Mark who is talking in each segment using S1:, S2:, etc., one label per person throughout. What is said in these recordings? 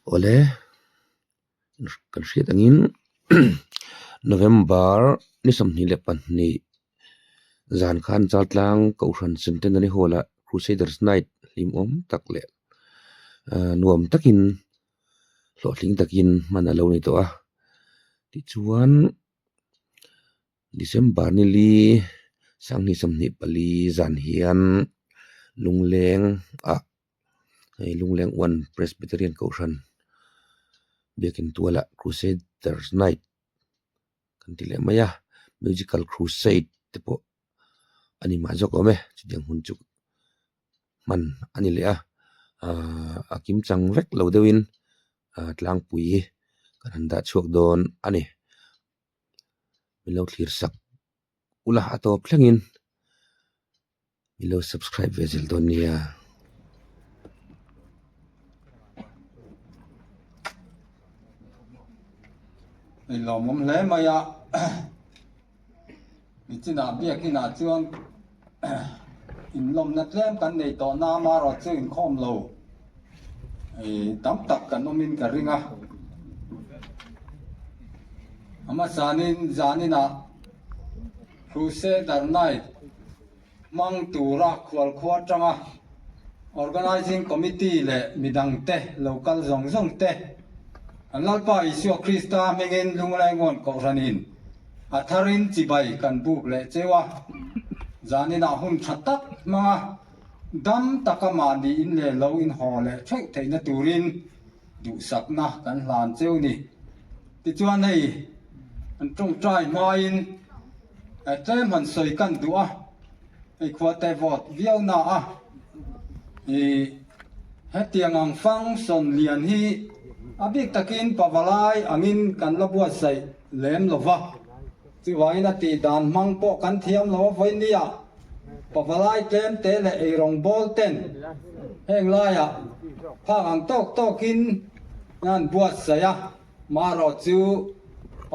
S1: Awle kan hriat angin November ni 22 zan khan Chaltlang Kohhran Centenary Hall ah Crusaders Night hlimawm tak leh nuam takin hlawhtling takin hman a lo ni tawh a tichuan. December ni li 2024 zan hian Lungleng ah hei Lungleng one Presbyterian Kohhran biakin tualah Crusaders Night kan ti leh mai a Musical Crusade te pawh a ni mah zawk awm e chutiang hun chu hman a ni leh a ahh a kimchang vek lo deuhin ahh tlangpui kan han dah chhuak dawn a ni. Min lo thlir sak ula a tawp thlengin min lo subscribe ve zel dawn nia.
S2: Hei lawmawm hle mai a nichinah biakinah chuan inlawmna tlem kan nei tawh na amaherawhchu inkhawm lo tam tak kan awmin ka ring a a hmasanin zaninah Crusader Night hmang tura khualkhua atanga Organising Committee leh midangte lo kal zawng zawng te an Lalpa Isua Krista hmingin Lunglaingawn Kohhranin a tharin chibai kan buk leh cheu a, zaninah hun tha tak hmanga dam taka mahni in leh lo inhaw leh theuh theihna turin duhsakna kan hlan cheu ni. Tichuan hei an tawngtai hmain tlem han sawi kan duh a, hei khua te vote viau na a, ih hetiang ang function lian hi a bik takin pavalai angin kan la buatsaih lem lo va, chuvangin a tih dan hmang pawh kan thiam lo a vawinia pavalai tlem te leh eirawng bawl ten heng laiah phak ang tawk tawkin an buatsaih a. Marawh chu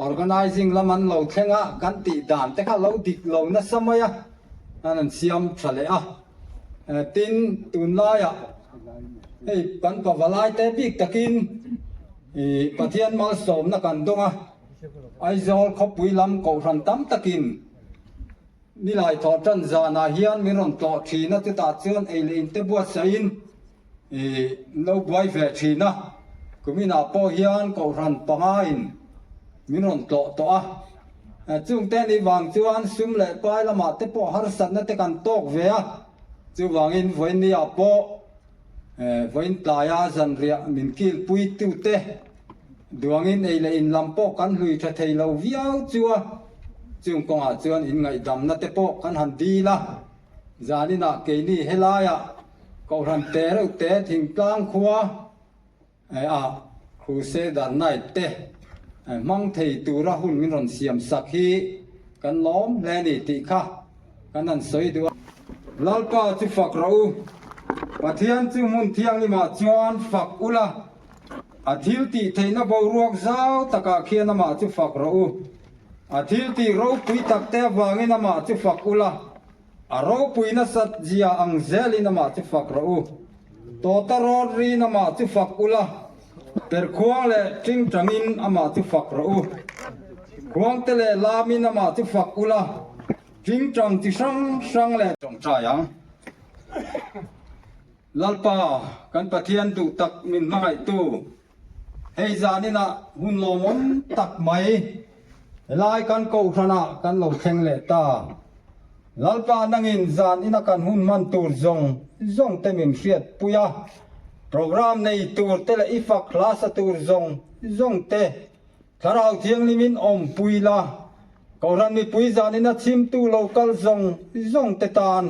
S2: organising lam an lo thleng a, kan tih dan te kha lo dik lo nasa mai a, an an siam tha leh a. Tin, tunlaiah hei kan pavalai te bik takin ih Pathian malsawmna kan dawng a, Aizawl khawpui lam kohhran tam takin Nilai thawh tan zanah hian min rawn tlawh thin a, chutah chuan ei leh inte buatsaihin ih lo buai ve thin a, kuminah pawh hian kohhran pangain min rawn tlawh tawh a, chungte ni vang chuan sum leh pai lamah te pawh harsatna te kan tawk ve a, chuvangin vawinia pawh vawiin tlaia zanriah min kilpui tute Duangin ei leh in lam pawh kan hlui tha thei lo viau chu a, chung kawngah chuan inngaihdamna te pawh kan han dil a. Zaninah keini helaiah Kohhran te reuh te thingtlang khua ah Crusader Night te hmang thei tura hun min rawn siam sak hi kan lawm hle ni tih kha kan han sawi duh a. Lalpa chu fak rawh u, Pathian chu hmun thianghlimah chuan fak ula. A thil tih theihna boruak zau takah khian amah chu fak rawh u. A thil tih ropui takte avangin amah chu fak ula, a ropui nasat zia ang zelin amah chu fak rawh u. Tawta rawt rin amah chu fak ula, perkhuang leh tingtangin amah chu fak rawh u. Khuangte leh lamin amah chu fak ula, tingtang chi hrang hrang leh. Tawngtai ang. Lalpa, kan Pathian duh tak min hmangaihtu, hei zaninah hun lawmawm tak mai helai kan kohhranah kan lo thleng leh ta. Lalpa nangin zanina kan hun hman tur zawng zawng te min hriatpui a, program nei tur te leh i fak hla sa tur zawng zawng te Thlarau Thianghlimin awmpui la, Kohhran mipui zanina chhimtu lo kal zawng zawng te tan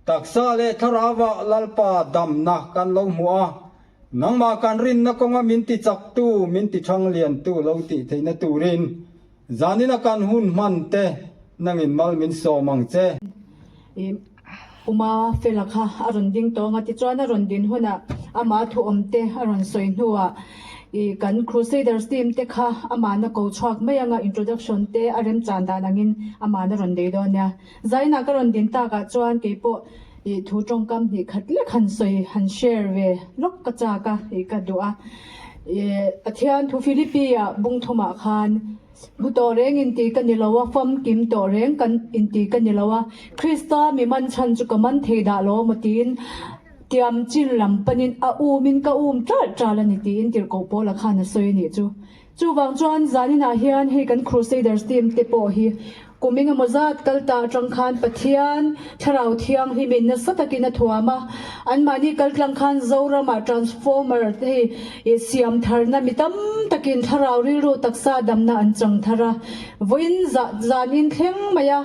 S2: taksa leh thlarauah Lalpa damna kan lo hmu a, nangmah kan rinna kawnga min ti chaktu, min ti thang liantu lo tih theihna turin zanina kan hun hman te nangin mal min sawm ang che.
S3: Uma fela kha a rawn ding tawng a, tichuan a rawn din hunah ama thuawm te a rawn sawi hnuah ih kan Crusaders team te kha amahna ko chhuak mai anga introduction te a remchan dan angin amahna rawn nei dawn nia. Zaina ka rawn din takah chuan keipawh ih thu tawngkam hnih khat lek han sawi han share ve lawk ka chak a ih ka duh a. Pathian thu Philippi-ah bung thumah khan Hmu tawh reng inti ka ni lo a, famkim tawh reng kan inti ka ni lo a, Krista mi man chhan chu ka man thei dah lo maw tiin tiam chin lam panin a umin ka um ṭalh ṭalh a ni tiin tirhkoh Paula khan a sawi a nih chu. Chuvang chuan zaninah hian hei kan Crusaders team te pawh hi kum engemaw zat kal ta atang khan Pathian Thlarau Thianghlimin nasa takin a thuam a, anmahni kal tlang khan Zoramah transformer te hi siam tharna mi tam takin Thlarau rilru taksa damna an chang thar a, vawiin zanin thleng mai a.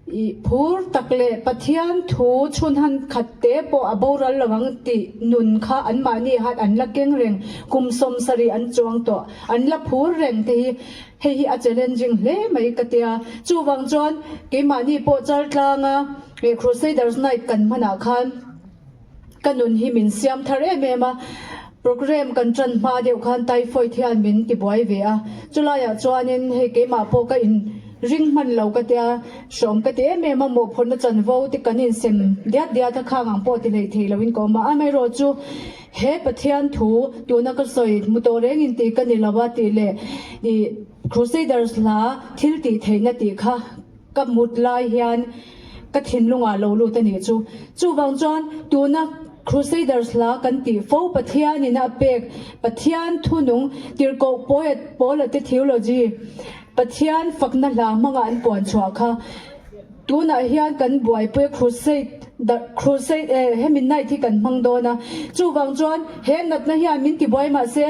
S3: I phur tak leh Pathian thu chhun han khat te pawh a boral lo ang tih nun kha anmahni han an la keng reng, kum 70 an chuang tawh, an la phur reng te hi hei hi a challenging hle mai ka tia. Chuvang chuan keimahni pawh Chaltlanga Crusaders Night kan hmanah khan ka nun hi min siam thar em em a, programme kan tan hma deuh khan typhoid hian min ti buai ve a, chulaiah chuanin hei keimah pawh ka in ring hman lo ka tia, hrawm ka ti em em a, mawhphurhna chanvo te kan insem diat diat a, khang ang pawh ti hlei thei loin ka awm a, amaherawhchu he Pathian thu tuna ka sawi hmu tawh reng in tih ka ni lo a tih leh ih Crusaders hla thil tih theihna tih kha Ka mut lai hian ka thinlungah lo lut a nih chu. Chuvang chuan tuna Crusaders hla kan tih fo Pathianin a pek Pathian thunung tirhkoh poet Paula te theology Pathian fakna hla hmanga an puan chhuah kha tunah hian kan buaipui Crusade Crusade eh hemi night hi kan hmang dawn a. Chuvang chuan he natna hian min tibuai mahse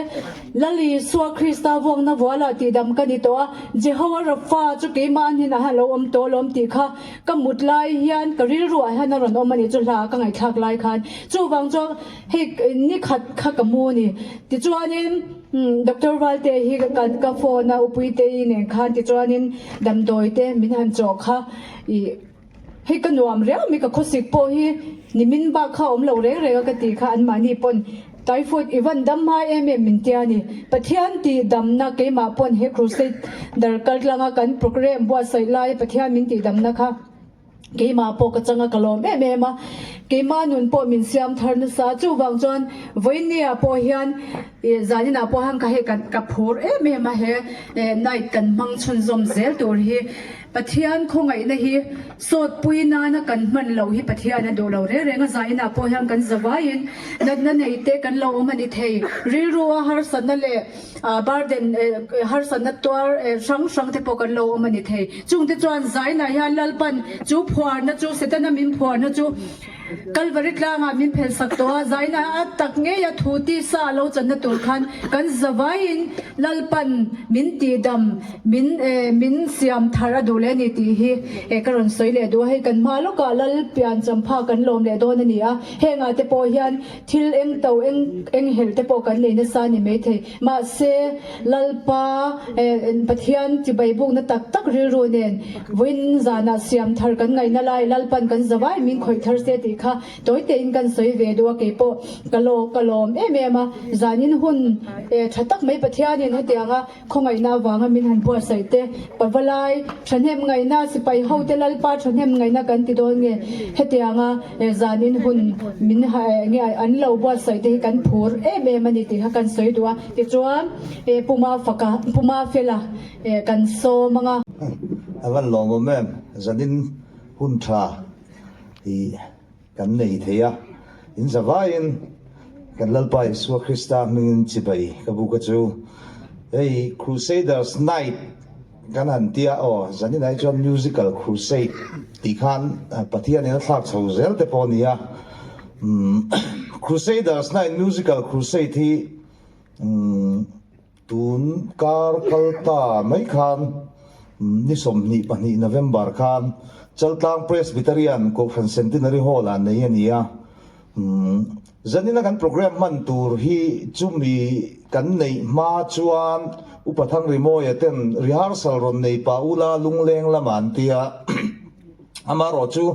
S3: Lal Isua Krista vuakna vualah tihdam ka ni tawh a, Jehovah Rapha chu keimah an hnenah hian a lo awm tawh alawm tih kha ka mut lai hian ka rilruah hian a rawn awm a nih chu hla ka ngaihthlak lai khan. Chuvang chuan hei ni khat kha ka mu a ni. Tichuanin Doctor Valte hi ka phone a, Upuitei nen khan tichuanin damdawi te min han chawh kha ih Hei ka nuam riau mai ka khawsik pawh hi nimin bak kha awm lo reng reng a ka tih kha anmahni pawn typhoid i van dam hma em em min tia ni. Pathian tih damna keimah pawn he crusade dar kal tlanga kan programme buatsaih laia Pathian min tih damna kha keimah pawh ka changa ka lawm em em a. Keimah nun pawh min siam thar nasa chuvang chuan vawinia pawh hian zaninah pawh hian ka hei ka phur em em a he night kan hmang chhunzawm zel tur hi. Pathian khawngaihna hi sawtpui nana kan hman loh hi Pathian a duh lo reng reng a, zainah pawh hian kan zavaiin natna nei te kan lo awm a ni thei. Rilru a harsatna leh burden harsatna tuar hrang hrang te pawh kan lo awm a ni thei. Chungte chuan zainah hian Lalpan chu phuarna chu Setana min phuarna chu Kalvari tlangah min phelsak tawh a, zaina a tak ngei a thu tisa a lo channa tur khan kan zavaiin Lalpan min tihdam, min min siam thar a duh leh a ni tih hi ka rawn sawi leh duh a. Hei kan hma lawkah Lal pian champha kan lawm leh dawn a ni a, hengah te pawh hian thil eng to eng eng helh te pawh kan nei nasa a ni maithei. Mahse, Lalpa Pathian chibai bukna tak tak rilru nen vawiin zanah siam thar kan ngaihna lai Lalpan kan zavai min khawih thar se tih kha tawi tein kan sawi ve duh a, keipawh ka law ka lawm em em a, zanin hun tha tak mai Pathianin hetianga khawngaihna avanga min han buatsaih te, pavalai thahnem ngaihna sipai hote Lalpa thahnem ngaihna kan ti dawn nge hetianga zanin hun min nge an lo buatsaih te hi kan phur em em a ni tih kha kan sawi duh a, tichuan Puma faka Puma fela kan sawm ang a.
S4: A van lawmawm em, zanin hun tha hi kan nei thei a, in zavaiin kan Lalpa Isua Krista hmingin chibai ka buk a chu. Hei Crusaders Night kan han tia aw, zanin ah hi chuan Musical Crusade tih khan Pathianin a thlak chho zel te pawh a ni a. Crusaders Night Musical Crusade hi Tun kar kal ta mai khan ni 22 November khan Chaltlang Presbyterian Kohhran Centenary Hall ah nei a ni a. Zanina kan programme hman tur hi chumi kan neih hma chuan Upa Thangrimawia ten rehearsal rawn nei pah ula lungleng lamah an ti a. Amaherawh chu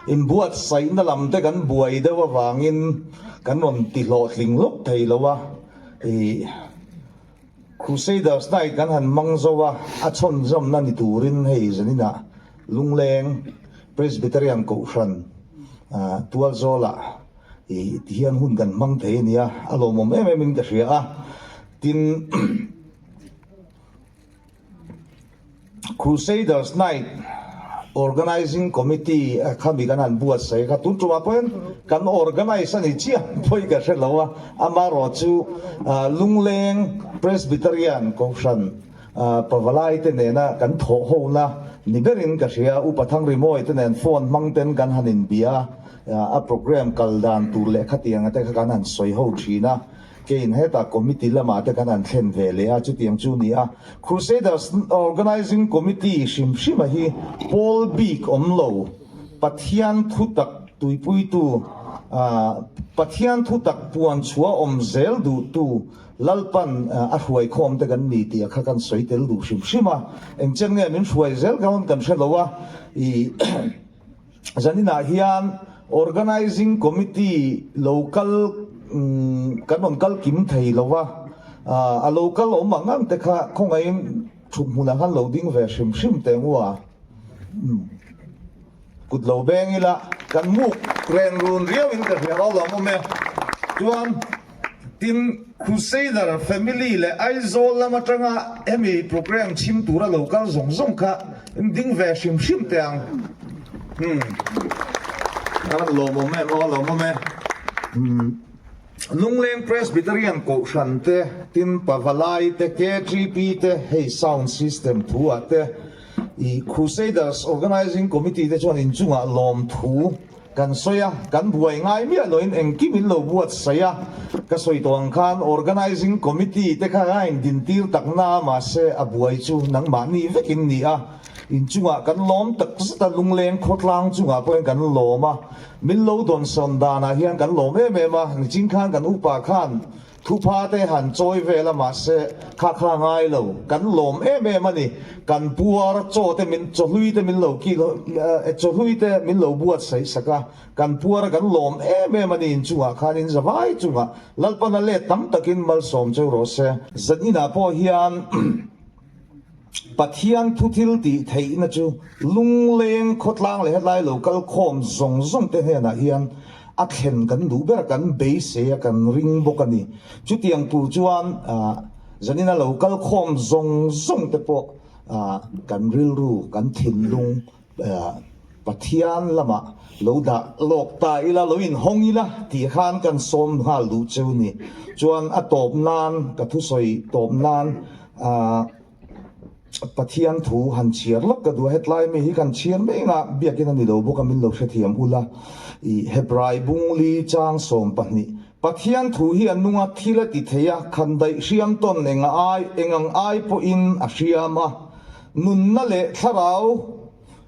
S4: inbuatsaihna lam te kan buai deuh avangin kan rawn ti hlawhtling lawk thei lo a. Ih, Crusaders Night kan han hmang zo a, a chhawnzawmna ni turin hei zaninah Lungleng Presbyterian Kohhran Tualzawlah ih tihian hun kan hmang thei a nia, a lawmawm em em in ka hria a. Tin, Crusaders Night Organising Committee kha mi kan han buatsaih kha tun tumah pawhin kan organise a ni chiah pawhin ka hre lo a, amaherawh chu Lungleng Presbyterian Kohhran Pavalai te nena kan thawh hona ni berin ka hria, Upa Thangrimawi te nen phone hmang ten kan han inbia a, a programme kal dan tur leh khatianga te kha kan han sawi ho thin a. Kein hetah committee lamah te kan han thlen ve leh a, chutiang chu ni a. Crusaders Organising Committee hrim hrima hi pawl bik awm lo, Pathian thutak tuipuitu, Pathian thutak puan chhuah awm zel duhtu Lalpan a hruaikhawm te kan ni tih a kha kan sawi tel duh hrim hrim a. Engchen nge min hruai zel ka hawn kan hre lo a, ih. Zaninah hian Organising Committee lo kal kan rawn kal kim thei lo va, a lo kal awm ang ang te kha khawngaihin thut hmunah khan lo ding ve hrim hrim teh ngu a. Kut lo beng ila kan muk ren run riauin ka hria lo ang awm e. Chuan Tin, Crusader family leh Aizawl lam atanga hemi programme chhim tura lo kal zawng zawng kha ding ve hrim hrim teh ang. Hmm. A lawmawm em aw, a lawmawm e. Hmm. Lungleng Presbyterian Kohhran te, tin Pavalai te, KTP te, hei sound system thu ah te, i Crusaders Organising Committee te chuan inchungah lawmthu Kan sawi a, kan buai ngai miah loin engkim in lo buatsaih a, ka sawi tawh ang khan Organising Committee te kha a indintir tak na mahse a buai chu nangmahni vekin ni a, inchungah kan lawm tak zet a, lungleng khawtlang chungah pawhin kan lawm a, min lo dawnsawn danah hian kan lawm em em a, nichin khan kan upa khan Thupha te han chawi vel a mahse kha kha ngai lo, kan lawm em em a ni, kan puar chaw te min chawhlui te min lo kil chawhlui te min lo buatsaih sak a, kan puar a kan lawm em em a ni inchungah khan in zavai chungah Lalpan a let tam takin malsawm cheu rawh se. Zaninah pawh hian Pathian thu thil tih theihna chu lungleng khawtlang leh hetlai lo kal khawm zawng zawng te hnenah hian a thlen kan duh ber a, kan beisei a, kan ring bawk a ni. Chutiang tur chuan zanina lo kal khawm zawng zawng te pawh kan rilru, kan thinlung Pathian lamah lo dah lawk ta ila, lo inhawng ila tih khan kan sawm nghal duh cheu ni. Chuan a tawp nan, ka thusawi tawp nan Pathian thu han chhiar lawk ka duh a, hetlai mi hi kan chhiar mai anga biakin a ni lo bawk a, min lo hrethiam ula. I Hebrai bungli chang 12, Pathian thu hi a nunga thil a ti thei a, khandaih hriam tawn enga ai, engang ai pawhin a hriam a. Nunna leh thlarau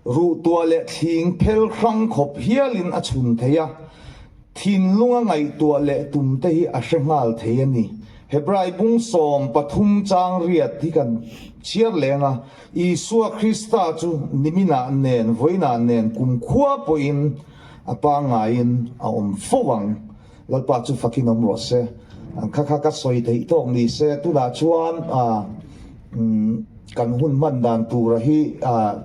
S4: ruhtuah leh thling phel hrang khawp hialin a chhun thei a, thinlunga ngaihtuah leh tumte hi a hre nghal thei a ni. Hebrai bung 13 chang riat hi kan chhiar leng a, Isua Krista chu niminah nen vawiinah nen kumkhua pawhin a pangngaiin a awm fo ang. Lalpa chu fakin awm rawh se. Kha kha ka sawi theih tawk ni se, tunah chuan kan hun hman dan tura hi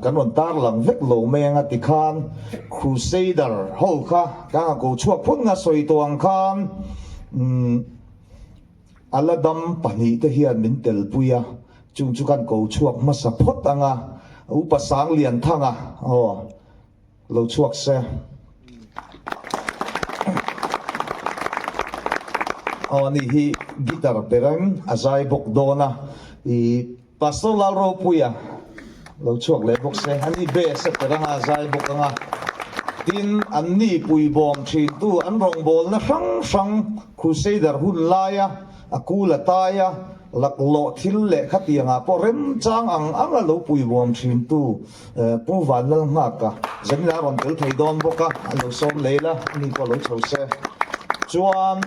S4: kan rawn tarlang vek lo mai anga tikhan Crusader ho kha ka han ko chhuak phawt nga sawi tawh ang khan a la dam pahnihte hian min telpui a, chung chu kan ko chhuak hmasa phawt anga Upa Sanglianthanga aw. Lo chhuak se. Aw ani hi guitar pe reng a zai bawk dawn a, i Pastor Lalropuia lo chhuak leh bawk se, ani bass a pe reng a a zai bawk ang a. Tin, anni puibawm thintu an rawngbawlna hrang hrang Crusader hun laia a kul a tai a, laklawh thil leh khatiangah pawh remchang ang ang a lo puibawm thintu Pu Vanlalnghaka Zanina a rawn tel thei dawn bawk a, a lo sawm lei la, ani pawh a lo chho se. Chuan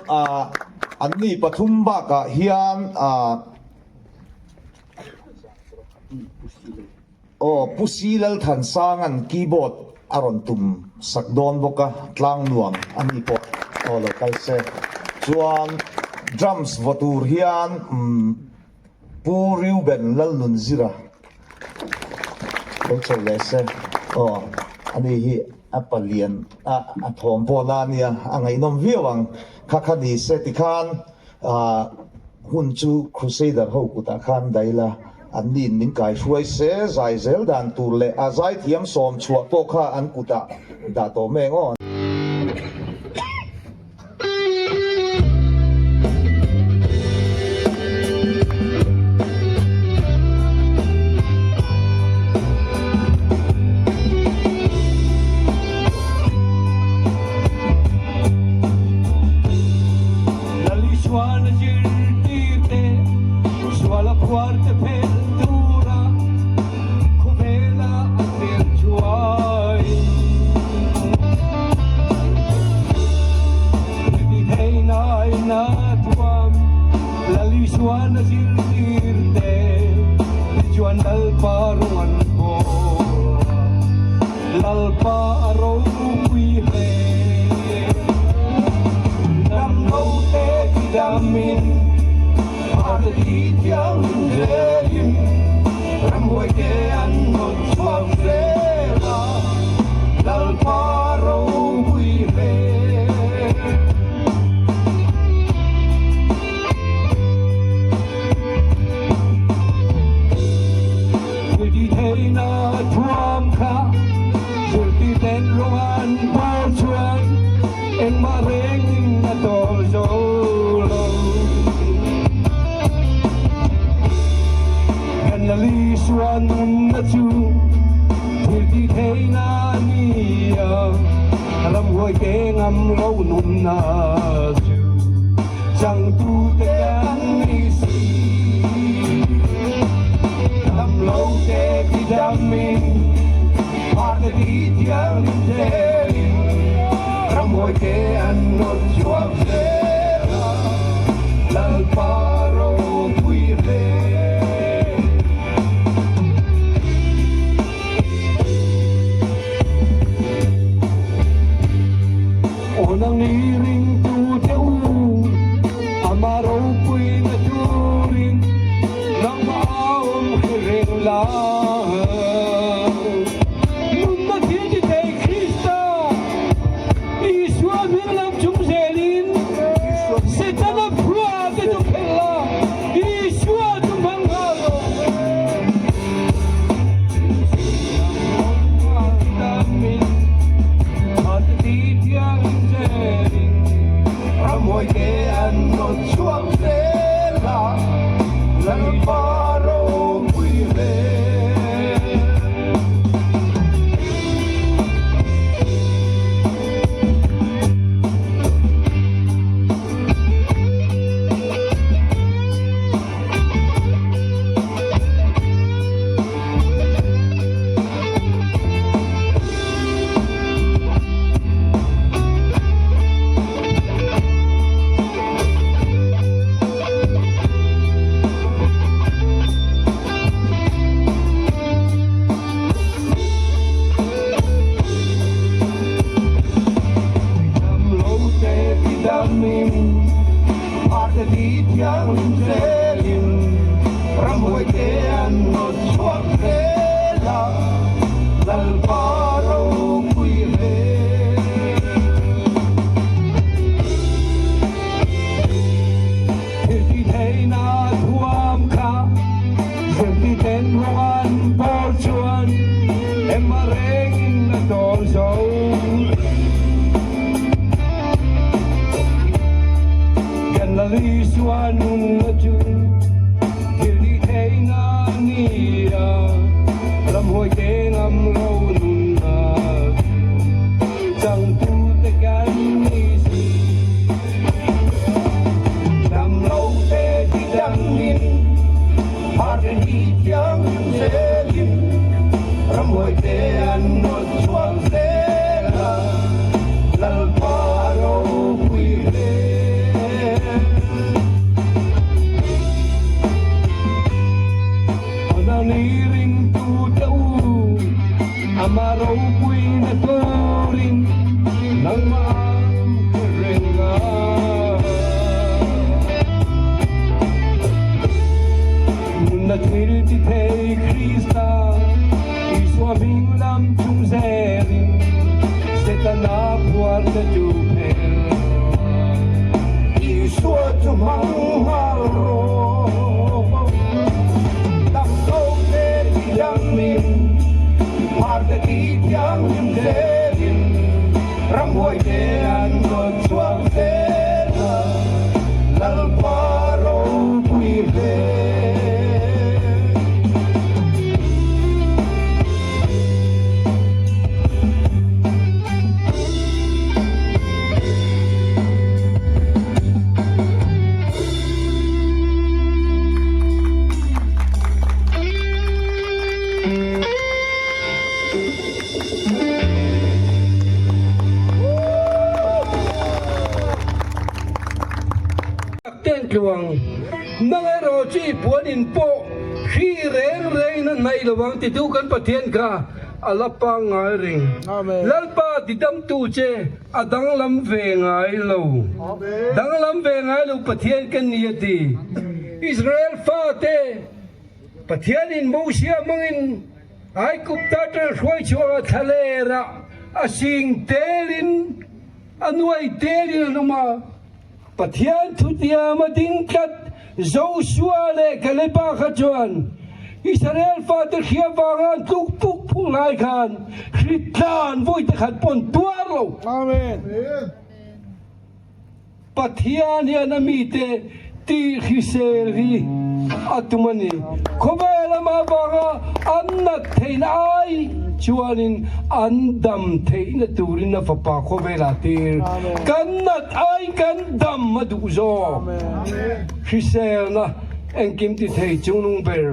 S4: anni pathum bakah hian aw Pu Si Lalthansanga'n keyboard a rawn tum sak dawn bawk a, tlang nuam ani pawh aw lo kal se. Chuan drums vaw tur hian Pu Reuben Lalnunzira lo chho leh se aw, ani hi a palian a, a thawm pawh la ania, a ngaihnawm viau ang, kha kha ni se tikhan aah Hun chu Crusader ho kutah khan daih la, anniin min kaihruai se, zai zel dan tur leh a zaithiam sawm chhuah pawh kha an kutah dah tawh mai ang aw.
S5: ang. Nang erawh chu i puan in pawh hri reng rengin a hnaih lo ang titu kan Pathian kha a la pangngai reng. Lalpa tidamtu che a danglam ve ngai lo. Danglam ve ngai lo Pathian ka ni a ti. Israel fate Pathianin Mosia hmangin Aigupta ṭang hruai chhuah a thlaler ah a sing telin a nuai telin an awm a. Pathian thutiam a ding tlat Joshua leh Kaleba kha chuan Israel fate hria vanga an tluk puk phung lai khan hritlan vawi te khat pawh an tuar lo. Amen. Pathian hian a mite tih hrisel hi a tum a ni. Khawvel amah vanga an nat theihna ai chuanin an dam theihna turin a fapa khawvelah tir. Kan nat aiin kan dam a duh zawk. Hriselna engkim ti thei chungnung ber.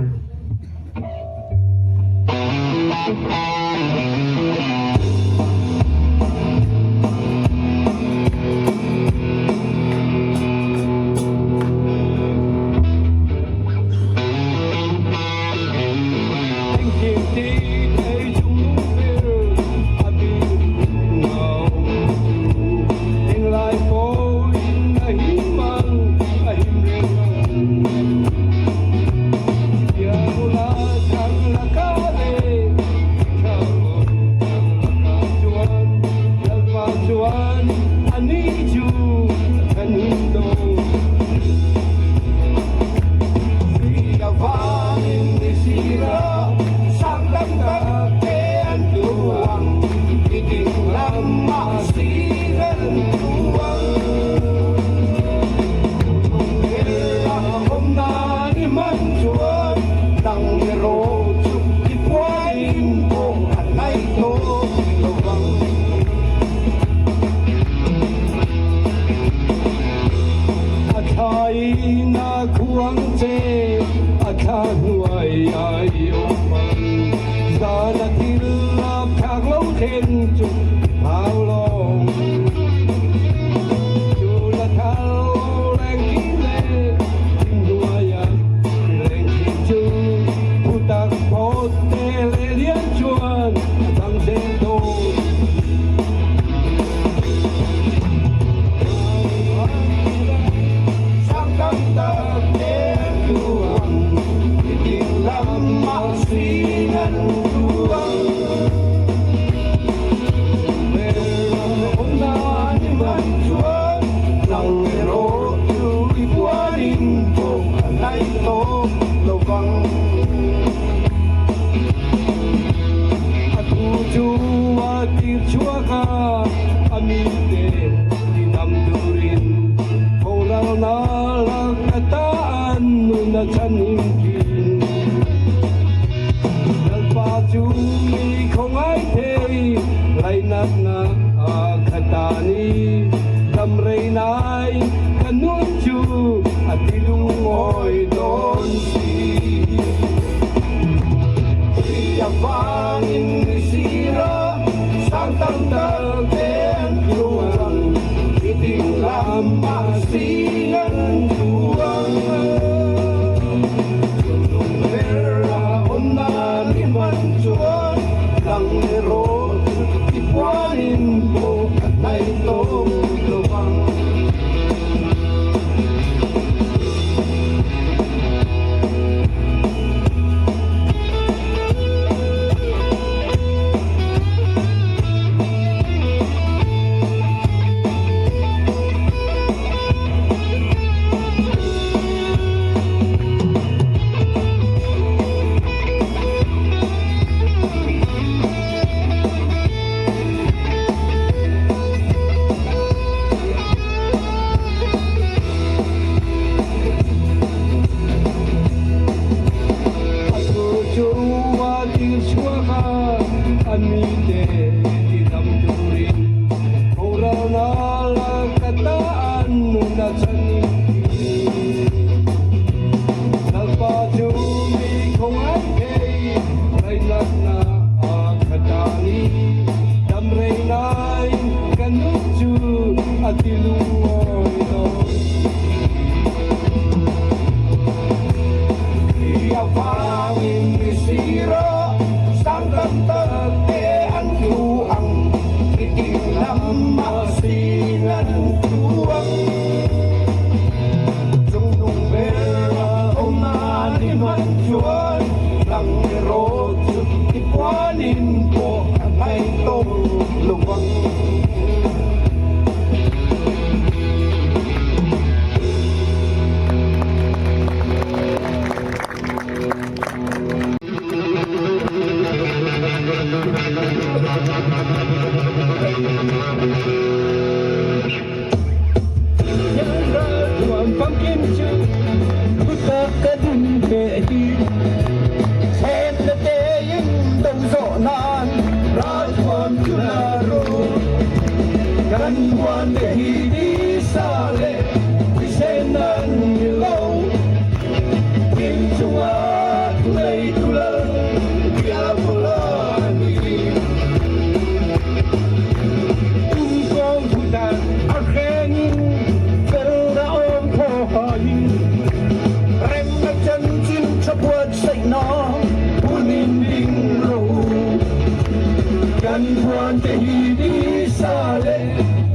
S5: Kan puan te hi tisa leh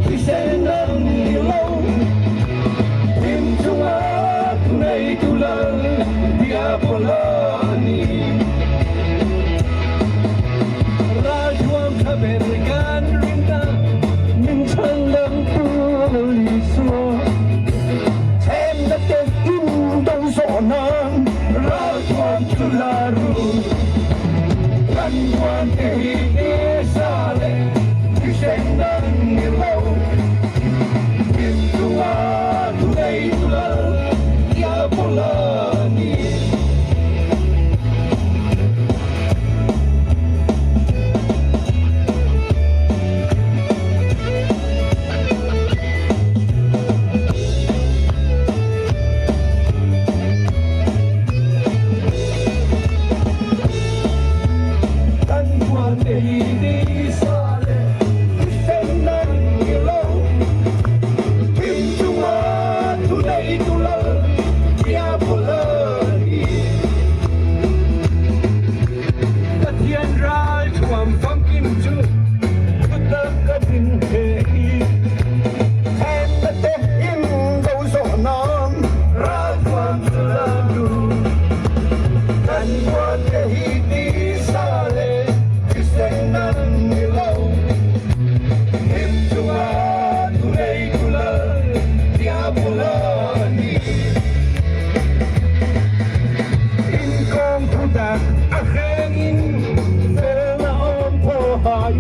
S5: thisen an ni lo. Thim chunga thuneitu lal Diabola a ni. Ralthuam tha ber kan ring ta, min chhan dangtu Lal Isua. Themna te in do zawh nan ralthuam chu la ru. Kan puan te hi tisa leh thisen an ni lo. Thim chunga thuneitu lal Diabola a ni. Kan puan te hi tisa leh thisen an ni lo. Thim chunga thuneitu lal Diabola a ni. Pathian ral thuam famkim chu thutak a din he hi. Themna te in do zawh nan ral thuam chu la du. Kan puan te hi tisa leh thisen an ni lo. Him chunga thuneitu lal Diabola a ni. Inkawm thutak a hrengin felna awm pawh hai.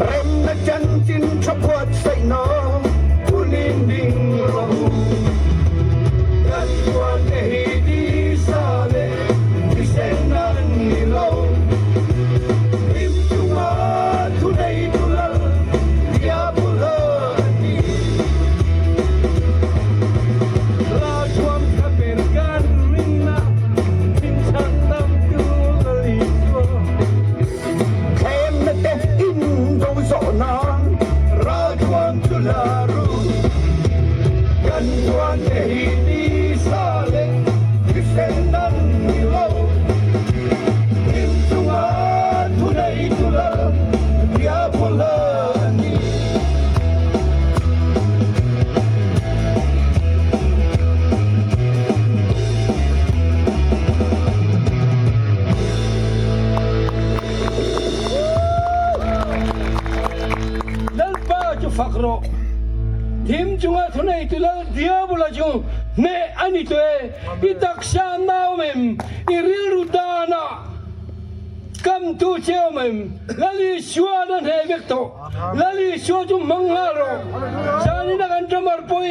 S5: Remna chanchin tha buatsaihna hunin ding rawh u. Kan puante hi tisa leh thisen an ni lo. Hlim chunga thuneitu lal Diabola a ni. Ralthuam tha ber kan rinna thinchhan tam tu Lal Isua. Thlemna te in do zawh nan ralthuam chu la ru. Kan tuan te hi tisa leh thisen an ni lo. Hlim chunga thuneitu Lal Diabola a ni. Lalpa chu fak rawh. Thim chunga thuneitu Lal Diabola chu hneh a ni tawh e. I taksa nau em, i rilru danah kamtu che awm em, Lal Isua na hneh vek tawh. Lal Isua chu hmang nghal rawh. Zanin a kan drummer pawh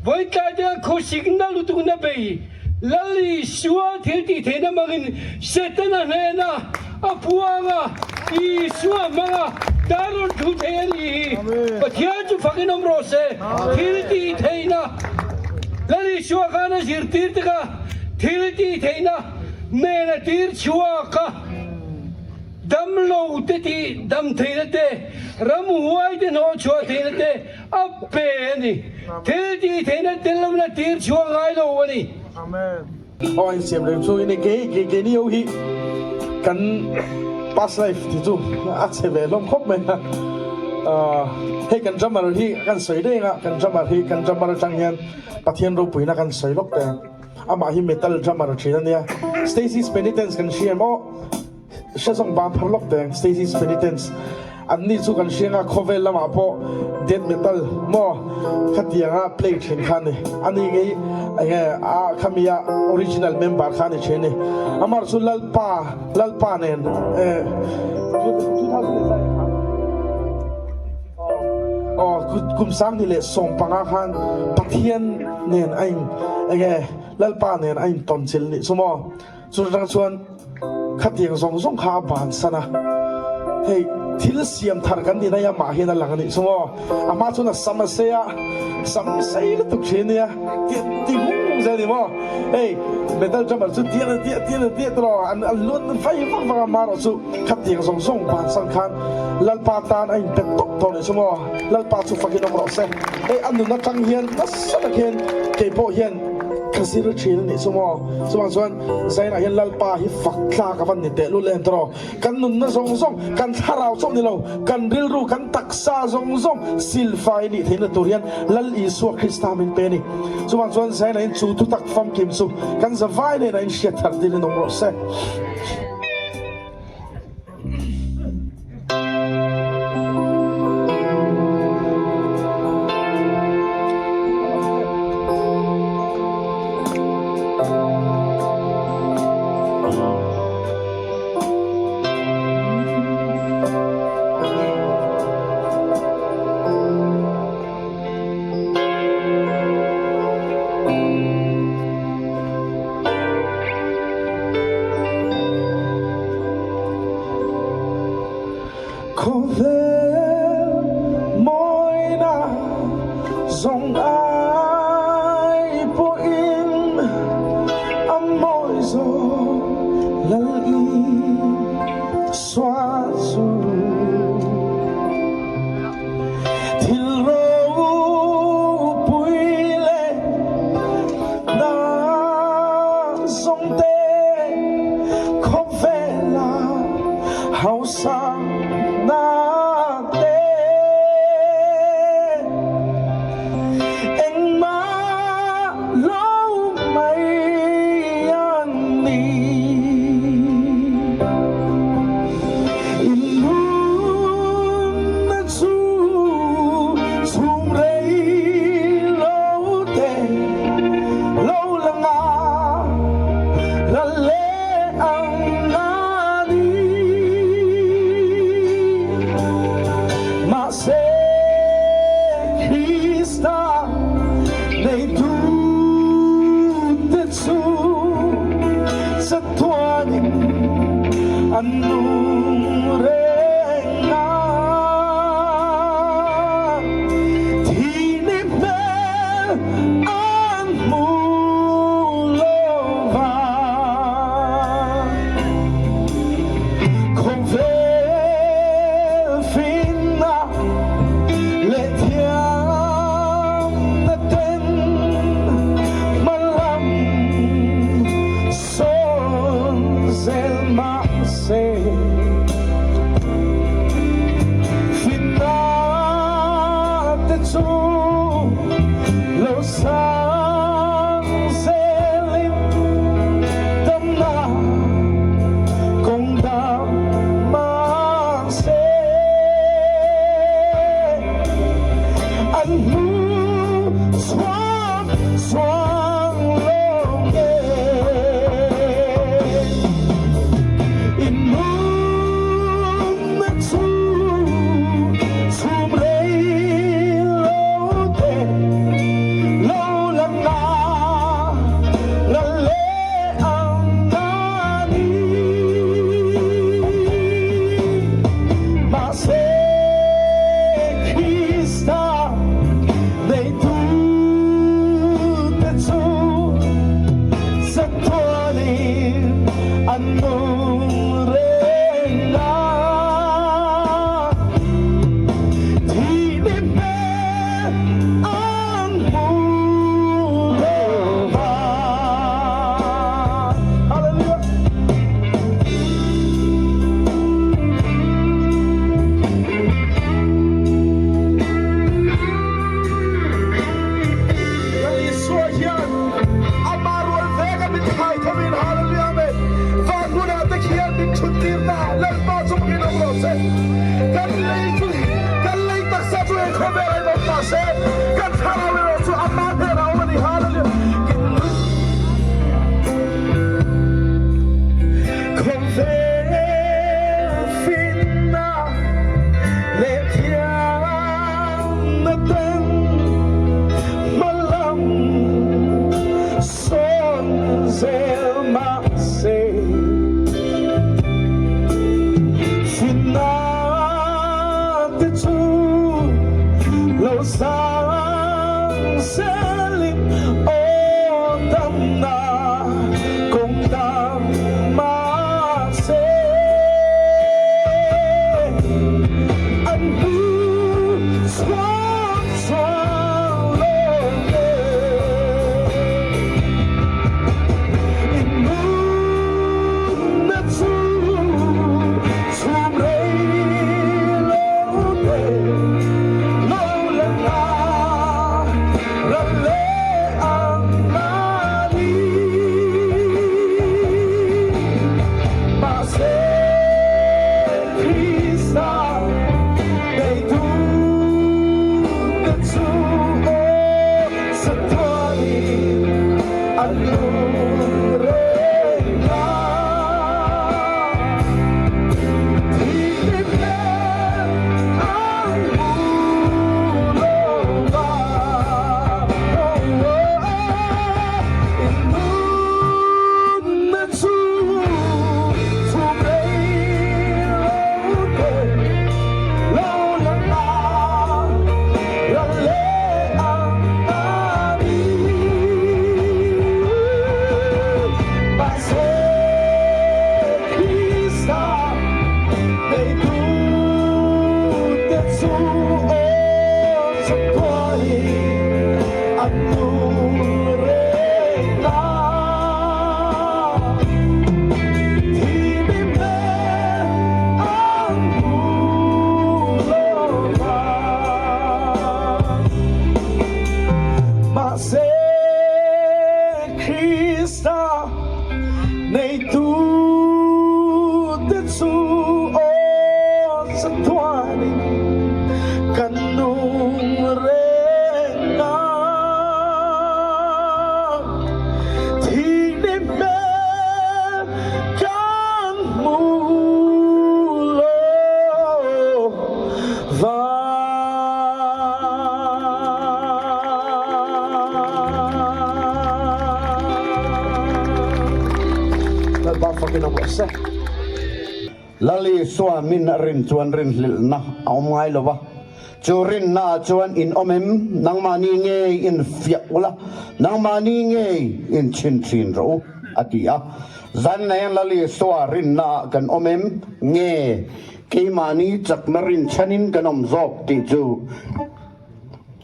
S5: vawi tlai te khan khawsik na lutuk na bei. Lal Isua thil tih theihna hmangin Setana hnena a puang a, Isua hmang a dar rawn thu thei a ni hi. Pathian chu fakin awm rawh se. Thil tih theihna Lal Isua khan a zirtir te kha thil tih theihna nen a tir chhuak a. Damlo te tih dam theihna te, ramhuai te hnawh chhuah theihna te a pe a ni. Thil tih theihna tel lovin a tir chhuah ngai lo a ni.
S6: Aw in siam reng chungin e kei kei keini ho hi kan past life ti chu a chhe ve hlawm khawp mai a hei kan drummer hi kan sawi reng a kan drummer hi kan drummer atang hian Pathian ropuina kan sawi lawk teh ang amah hi metal drummer thin a nia Stacy's Penitence kan hria em aw. Hre zawng ban phar lawk teng Stacy's Penitence an ni chu kan hriang a khawvel lamah pawh death metal maw khatianga play thin kha ni ani ngei enge a khami a original member kha ni thin ni amar chu lalpa lalpa nen eh 2005 khan aw kum sang ni leh 15 khan Pathian nen a in enge lalpa nen a in tawn chil ni chu maw Chu atang chuan khatiang zawng zawng kha a bansan a, hei thil siam thar kan tih na hi amah hian a lang a nih chu maw? A hma chuan a sam a sei a, sam sei lutuk thin a nia, ti ti hung hung zel a ni maw? Hei metal drummer chu tial a tiah tial a tiah tawh a, an luat vai vak vak a, amaherawh chu khatiang zawng zawng bansan khan Lalpa tan a inpet tawp tawh a nih chu maw? Lalpa chu fakin awm rawh se. Hei a nun atang hian nasa tak hian keipawh hian. Ka zir thin a nih chu maw? Chuvang chuan Zainah hian Lalpa hi fak tlak a van ni teh lul em tawh. Kan nunna zawng zawng, kan thlarau chauh ni lo, kan rilru, kan taksa zawng zawng silfai nih theihna tur hian Lal Isua Krista min pe a ni. Chuvang chuan Zainah hian chu thutak famkim chu kan zavai nena inhriat thar tir in awm rawh se. Khawvel mawina zawng ai pawhin a mawi zawk Lal Isua chu. Thil ropui leh na zawng te khawvela hausa na te engmah lo mai an ni. Inhmunna chu chhum rei lo te lo lang a, ral leh ang a ni. Mahse Krista neitu te chu chatuanin an nung reng a. Thini hmel an hmu lo va. Khawvel finna leh thiamna ten hmalam Sawn zel mahse finna te chu lo sang zelin damna kawng dam mahse an hmu chhuak chuang lo nge. Inhmunna chu chhum rei lo te lo lang a, la leh ang a ni. Mahse Krista neitu te chu Chatuanin an nung reng a, thihni hmel an hmu lo va. Hallelujah! Lal Isua hian ama rual vek a min thai thovin Hallelujah Amen Van hmunah te khian min thut tir ta Lalpa chu hmuhin awm rawh se Kan lei chu kan lei taksa chu he khawvel ah in awm mah se kan thlarau erawh chu ama hnenah a awm a ni Hallelujah Khawvel finna leh thiamna ten hmalam sawn zel mahse finna te chu lo sang. An nung reng a. Thihni hmel an hmu lo va. Oh, in nunna chu chhum rei lo te lo lang a, ral leh ang a ni. Mahse Krista neitute chu aw chatuanin an nung reng a. Thimi hmel an hmu lo va. Mahse Krista neitute chu aw chatuanin kan nung reng a. Thihni hmel kan hmu lo va. Lalpa fakin a hmuh se.
S7: Lal Isua min a rin chuan rinhlilhna a awm ngai lo va, chu rinna ah chuan in awm em? Nangmahni ngei in fiah ula, nangmahni ngei in chhin thin rawh u, a ti a. Zan hian Lal Isua rinna ah kan awm em? Nge keimahni chakna rinchhanin kan awm zawk tih chu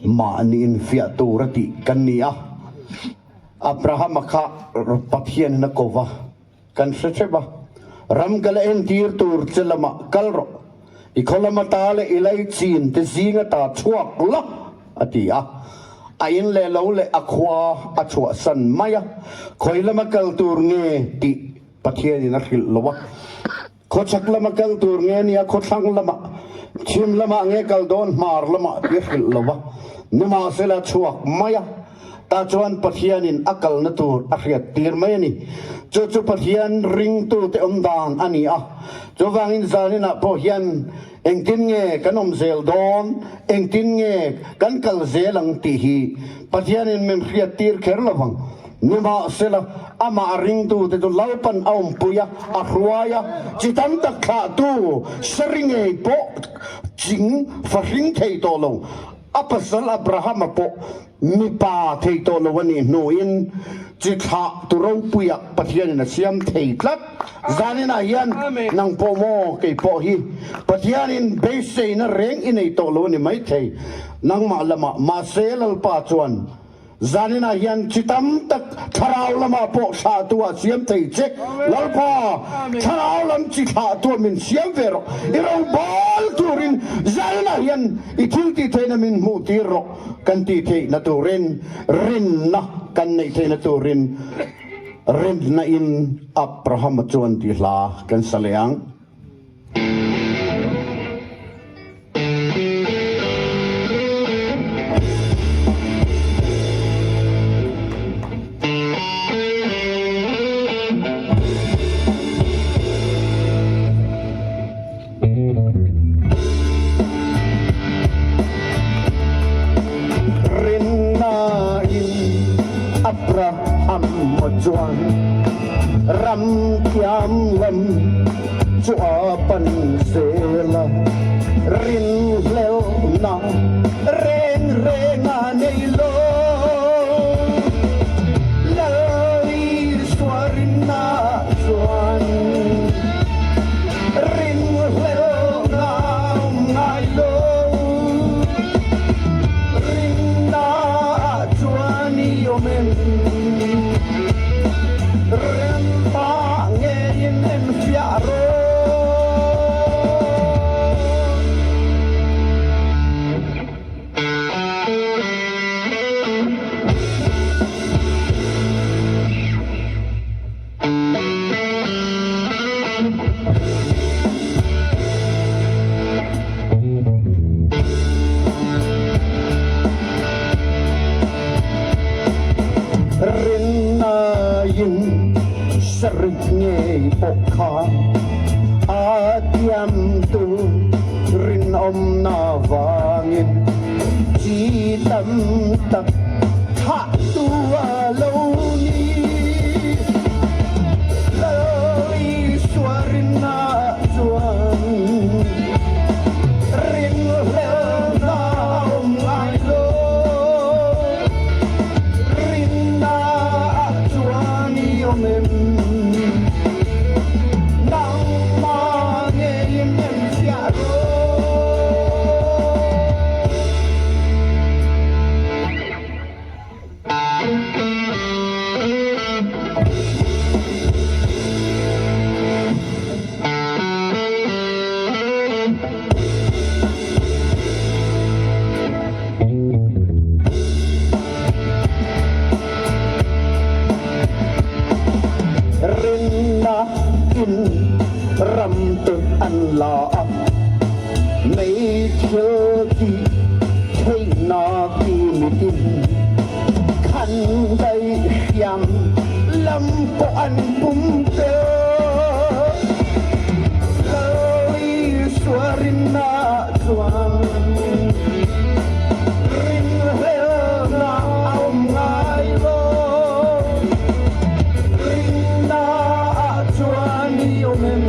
S7: mahni infiah tur a tih kan ni a. Abrahama kha Pathianin a ko va. Kan hre hrep a, ram ka la entir tur che lamah kal rawh, i khaw lama ta leh i laichin te zinga ta chhuak la, a ti a. A in leh lo leh a khua a chhuahsan mai a, khawi lama kal tur nge tih Pathianin a hrilh lo a. Khawchhak lama kal tur nge nia khawthlang lamah, chhim lamah nge kal dawn hmar lamah tih a hrilh lo a. Nimahsela chhuak mai a. Tah chuan Pathianin a kalna tur a hriat tir mai a ni. Chu chu Pathian ringtute awm dan a ni a. Chuvangin zaninah pawh hian engtin nge kan awm zel dawn, engtin nge kan kal zel ang tih hi Pathianin min hriat tir kher lo vang. Nimahsela, amah ringtute chu Lalpan a awmpui a, a hruai a, chi tam tak thlahtu sari ngei pawh ching fahring thei tawh lo. A pasal Abrahama pawh mipa thei tawh lo a nih hnuin chi thlah tu ropuiah Pathianin a siam thei tlat. Zaninah hian nang pawh maw kei pawh hi Pathianin beiseina reng i nei tawh lo a ni maithei nangmah lamah. Mahse Lalpa chuan Zaninah hian chi tam tak thlarau lamah pawh thlahtu ah siam thei che. Lalpa, thlarau lam chi thlahtu ah min siam ve rawh. I robal turin zaninah hian i thil tih theihna min hmuh tir rawh. Kan tih theihna turin rinna kan neih theihna turin rinna in Abrahama chuan tih hla kan sa leh ang. Rinnain Abraham chuan ram thiam lam chu a pan zel a, rinhlelhna reng reng a nei lo. Lal Isua rinna chuan rinhlelhna a awm ngai lo. Rinna ah chuan i awm em? Rempa ngeiin enfiah rawh. ngaiin sarih ngei pawh kha a tiamtu rinawmna vangin chi tam tak thahtu a lo ni. Lal Isua rinna chuan rinhlelhna a awm ngai lo. Rinna ah chuan i awm em? Nangmah ngeiin em fiah rawh. Rinna in ram te an la a, mei thil tih theihnak ti mitin khan daih hriam lam pawh an pumpe. Lal Isua rinna chuan rinhlelhna a awm ngai lo. Rinna ah chuan i awm em?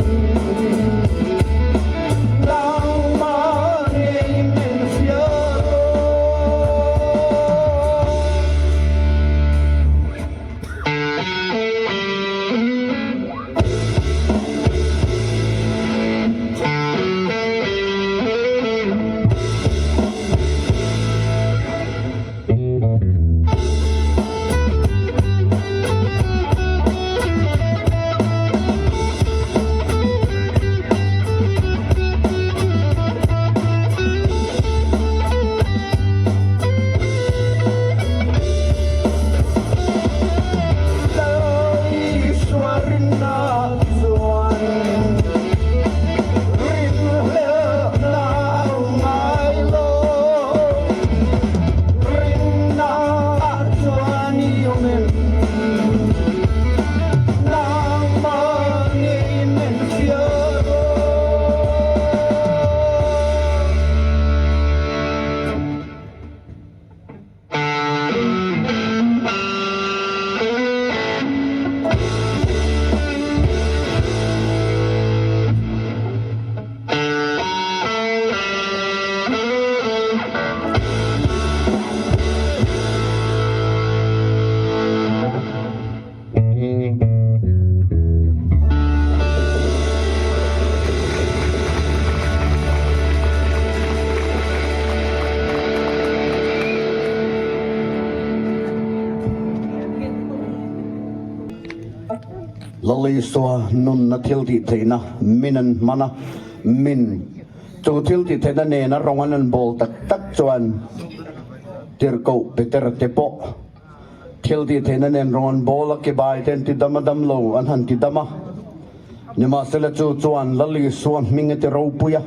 S7: Nangmah ngei min hria rawh. Lalisua nunna thil tih theihna min an hman a, min chu thil tih theihna nena rawng an an bawl tak tak chuan Tirhkoh Peter te pawh Thil tih theihna nen rawn an bawl a, kebai te an ti dam a, dam lo an han ti dam a. Nimahsela chu chuan Lal Isua hming a ti ropui a,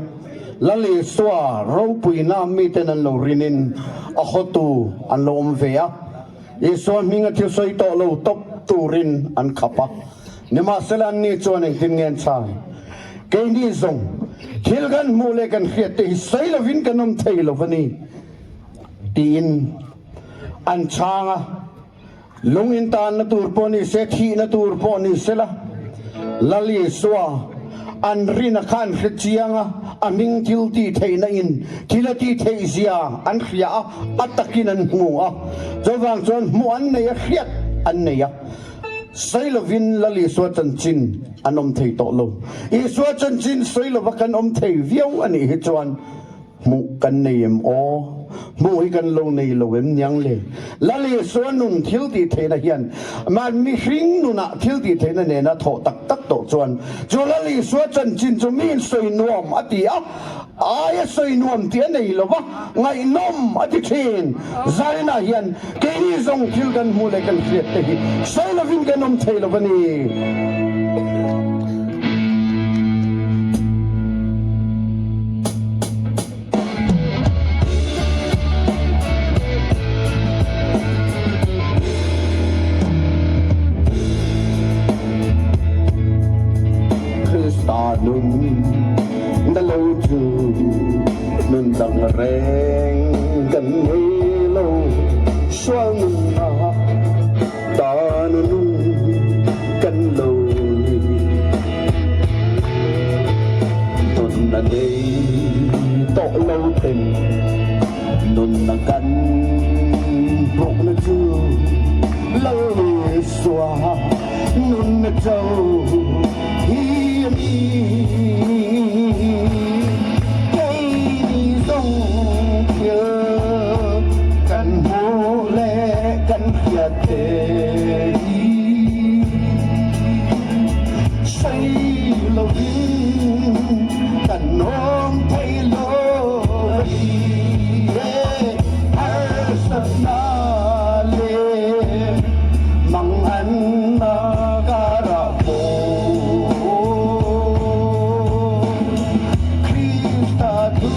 S7: Lal Isua ropuina miten an lo rinin a hawtu an lo awm ve a, Isua hming a thil sawi tawh lo tawp turin an khap a. Nimahsela anni chuan engtin nge an chhan? Keini zawng thil kan hmuh leh kan hriat te hi sawi lovin kan awm thei lo a ni, tiin. An chhang a, lung in tanna tur pawh ni se, thihna tur pawh ni se la, Lal Isua an rina kha an hre chiang a, a hming thil tih theihna in thil a tih theih zia an hria a, a takin an hmu a, chuvang chuan hmuh an nei a, hriat an nei a, sawi lovin Lal Isua chanchin an awm thei tawh lo. Isua chanchin sawi lova kan awm thei viau a nih hi chuan, Hmuh kan nei em aw? Hmuh hi kan lo nei lo em niang le? Lal Isua nun thil tih theihna hian man mihring nunah thil tih theihna nena thawh tak tak tawh chuan chu Lal Isua chanchin chu miin sawi nuam a ti a, aia sawi nuam tih a nei lo va, ngaihnawm a ti thin. Zaina hian keini zawng thil kan hmuh leh kan hriat te hi sawi lovin kan awm thei lo a ni. Nun na lo chu nun dang reng kan nei lo sual nunnak ta nung kan lo ni. Nun na nei tawh lo ten nun na kan hmuh na cu Lal Isua nun na co hi a ni. Kei ni zong thil kan hmuh le kan hriat te hi sei loin kan um thei lo harsatnak le mangannak a ra Krista tu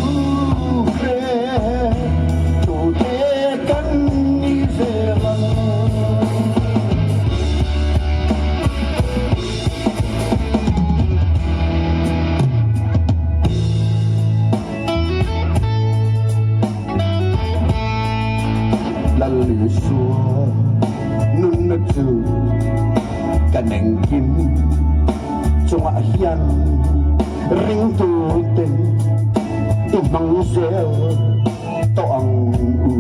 S7: hre tu te kan ni zelang. Lal Isua nunna chu kan engkim chungah hian ringtu ten i hmang zel tawh ang u.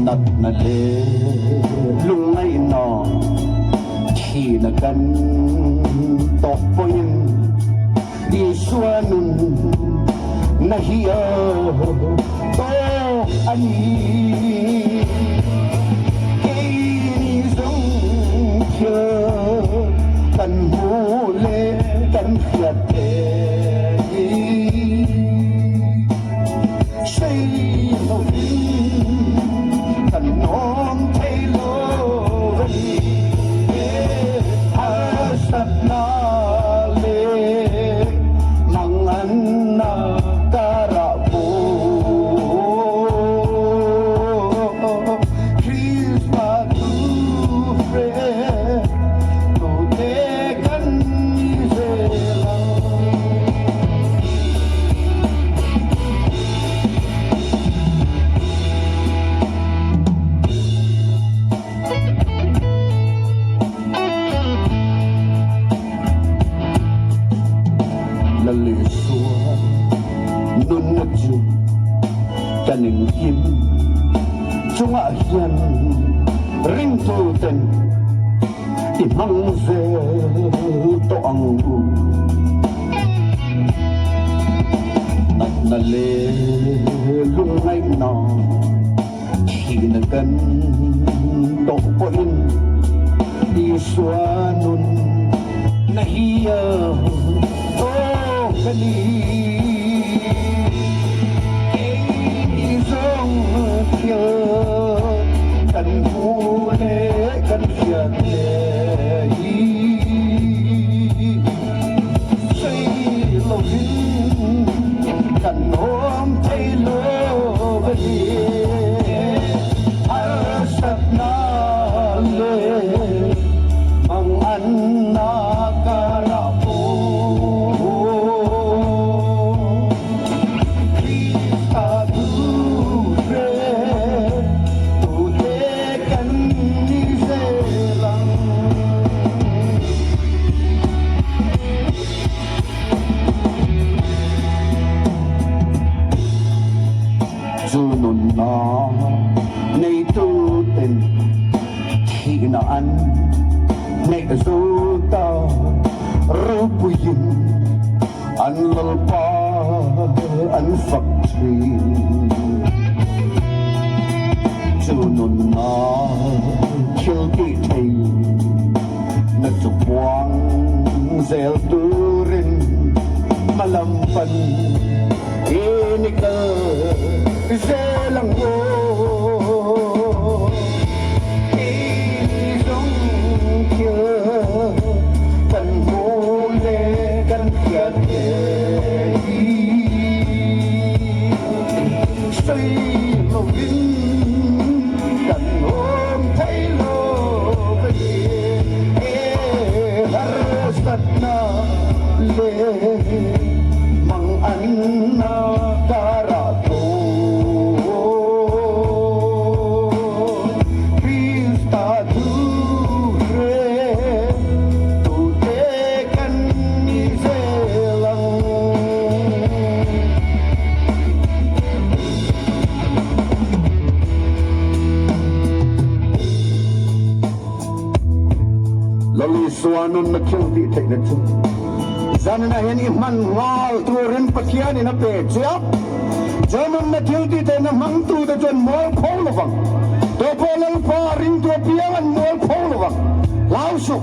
S7: Natna le lungngaihna thi na kan tawk pawhin Isua nun na hi tawk a ni. Keini zong thil kan hmuh le kan hriat te hi sei loin kan nawm thei lo ni. Harsatnak le mangannak karah Christmas tu hre tu te kan ni zelang. Lal Isua nunna chu kan engkim chungah hian ringtuten i hmang zel tawh ang u. Natna le lungngaihna Thi na kan tawh pawhin Isua nun na hiya oh ka ni. Kei zong thil kan hmu le kan hriat le hi sei loin kan um thei lo Harsatnak le mangannak karah Krista tu hre tu te kan ni zelang. Cu nunnak neitu ten thihnak an ngeih zo ta ropui in an lalpa an fak chin. Cu nunnak thil ti thei na cupuang zel turin malampan inikal zelang o Izong thil kan hmu le kan hriat te hi sei loin kan um thei. na karah pawh Krista thu hre tute kan ni zel ang. Lalisua nunna thil tih theihna chu zanina hian i hman nghal turin Pathianin a pe che a. Chu nunna thil tih theihna hmangtute chuan mual pho lovang. Tupawh Lalpa ringtu apiang an mual pho lovang. Hlau suh,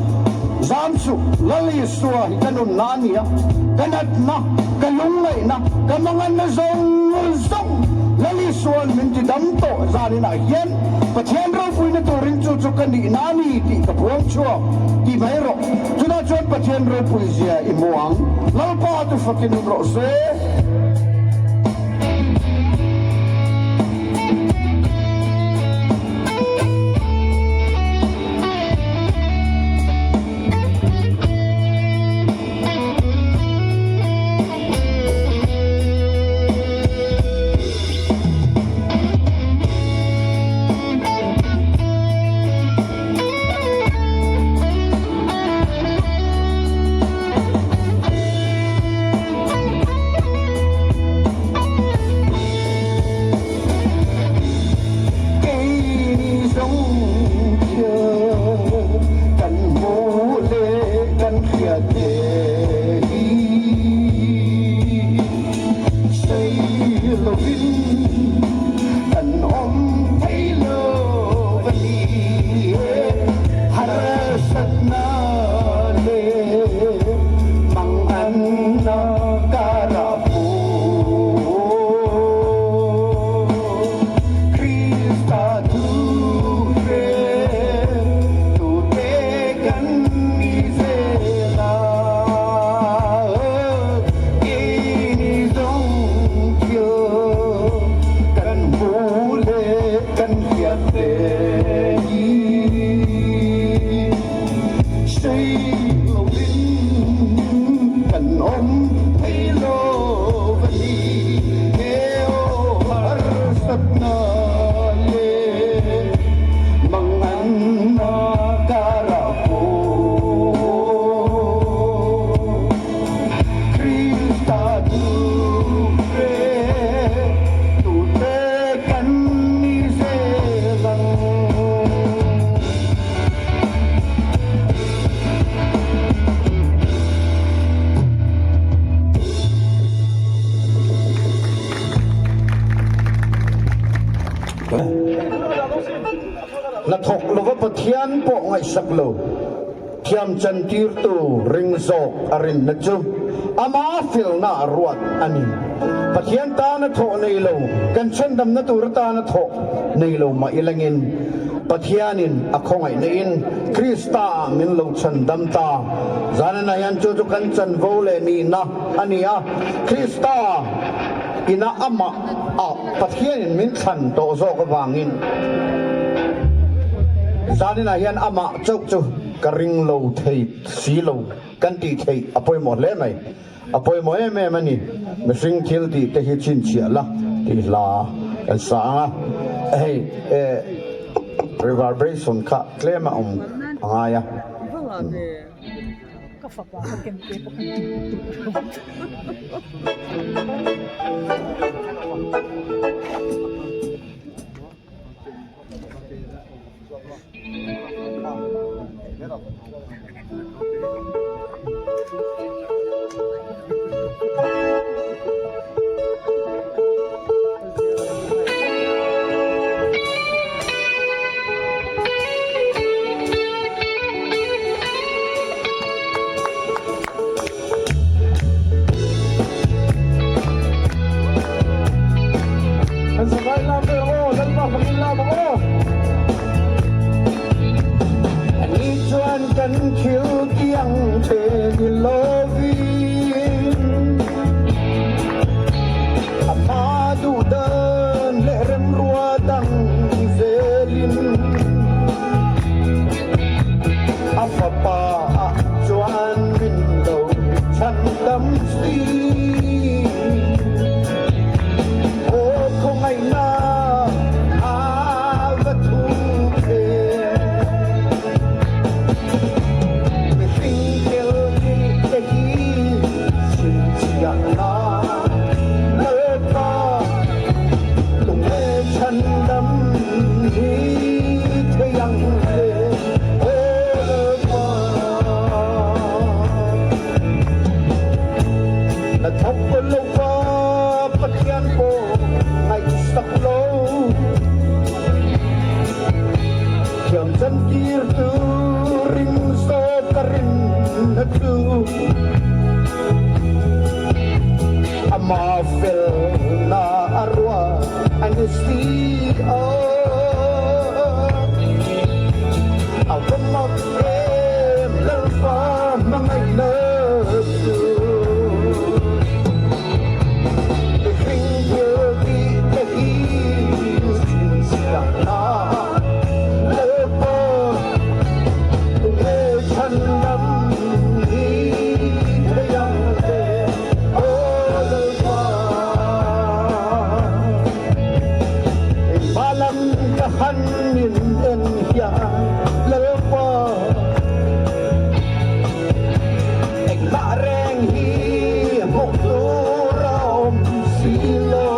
S7: zam suh, Lalisua hi ka nunna a ni a, ka natna, ka lungngaihna, ka manganna zawng zawng Lalisua'n min ti dam tawh zaninah hian Pathian ropuina turin chu chu ka nihna a ni tih ka puang chhuak ti mai rawh. Chutah chuan Pathian ropui zia i hmu ang. Lalpa chu fakin awm rawh se. Keini zawng khian kan hmuh leh kan hriat te hi sei lovin kan awm thei lo a ni e. Harsatna leh manganna karah pawh Krista thu hre tute kan ni zel a, keini zawng thil kan hmu leh kan hriat te hi sei lovin kan awm thei lo a ni. He aw harsatna leh manganna karah pawh Krista duhre tute kan ni zel ang.
S8: Hnathawk lova Pathian pawh ngaihsak lo, thiam chantirtu ring zawk a rinna chu ama felna a ruat a ni. Pathian tana thawh nei lo, kan chhandamna tur atana thawh nei lo mah ilangin Pathianin a khawngaihna in Krista ah min lo chhandam ta. Zanina hian chu chu kan chanvo leh nihna a ni a, Krista ina amah ah Pathianin min thlan tawh zawk avangin zaninah hian amah chauh chu ka ring lo thei si lo kan tih theih a pawimawh hle mai. A pawimawh em em a ni. Mihring thil tih te hi chhinchhiah la tih hla kan sa ang a, hei reverberation kha tlem a awm a ngai a.
S6: Kan sangai lam ve aw, Lalpa fakin lam ang aw.
S7: Ani chuan kan thil tiang che ni lovin a hma duh dan leh remrua dang zelin a fapa ah chuan min lo chhan dam si.
S8: chantir tu ring zawk ka rinna chu Ama felna a ruah a ni si a. A va mak em Lalpa hmangaihna chu. Mihring thil tih te hi chhinchhiahna Lalpa tunge chhandam ni thei ang le aw Lalpa. Engmah lam ka han in en hian Lalpa. Engmah reng hi hmuh tur a awm si lo.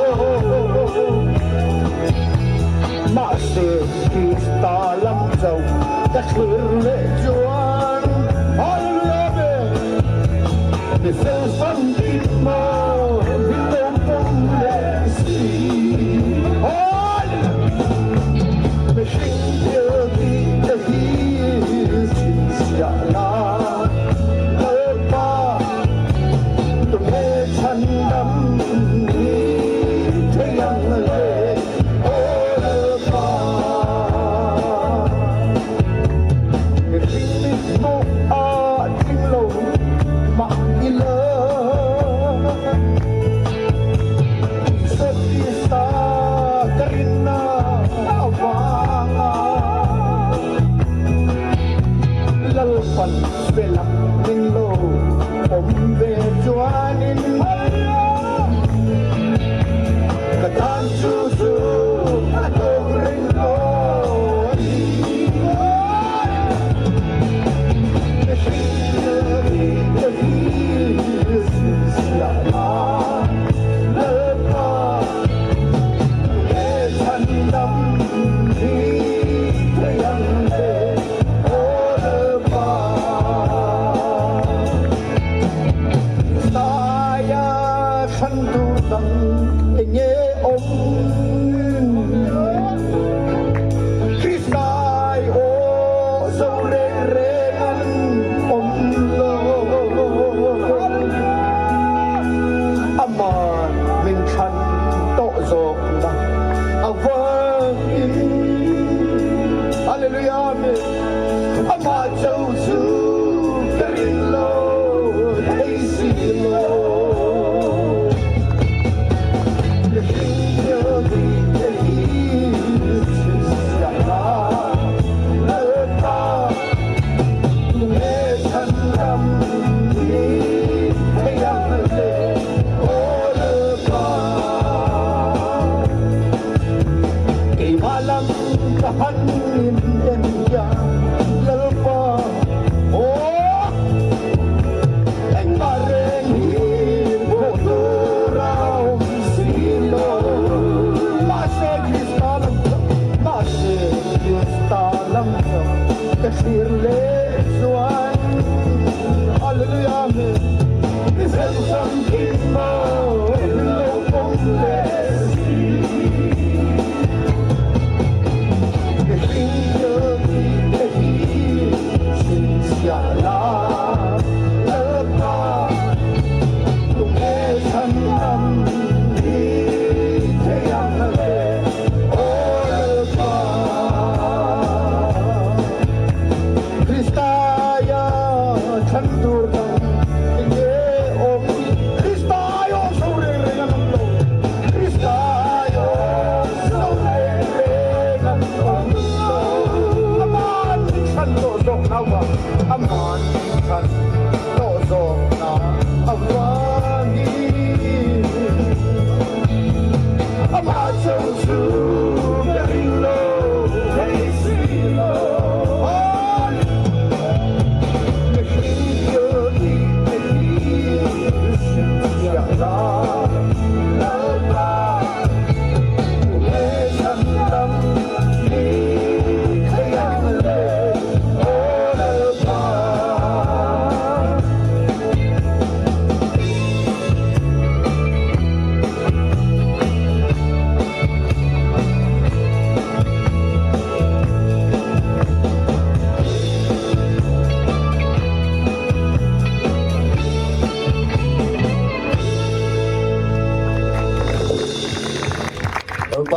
S8: Mahse Krista lam chauh ka thlir leh chuan Hallelujah Amen! Mi fel famkim maw min lo pawm leh si. Hallelujah! Mihring thil tih te hi chhinchhiahna Lalpa tunge chhandam ni thei ang le aw Lalpa. Mihring mit hmuh a tling lo mah ila Isua Krista ka rinna avanga Lalpan felak min lo awm ve chuanin Ka tan chu chu a tawk reng lo a ni. Kristai aw zo reng reng an awm lo. Aman min thlan tawh zawkna avangin. Hallelujah Amen. Amah cho chu ka ring lo thei si lo. Keimah lam ka han in en hian Lalpa aw Engmah reng hi hmuh tur a awm si lo. Mahse Krista lam chu, mahse Krista lam chu ka thlir leh chuan Hallelujah Amen. Mi fel famkim maw min lo pawm leh si. Mihring thil tih te hi chhinchhiah la Lalpa tunge chhandam ni thei ang le aw Lalpa. Kristaia chhan tur dang enge awm? Kristaia awm so reng reng an awm lo. Kristaia awm so reng reng an awm lo. Aman min chhan tawh zawk nau va, aman min chhan tawh zawk na avangin. Amah cho chu ka ring lo thei si lo. Mihring thil tih te hi chhinchhiah la Lalpa tunge chhandam ni thei ang le aw Lalpa.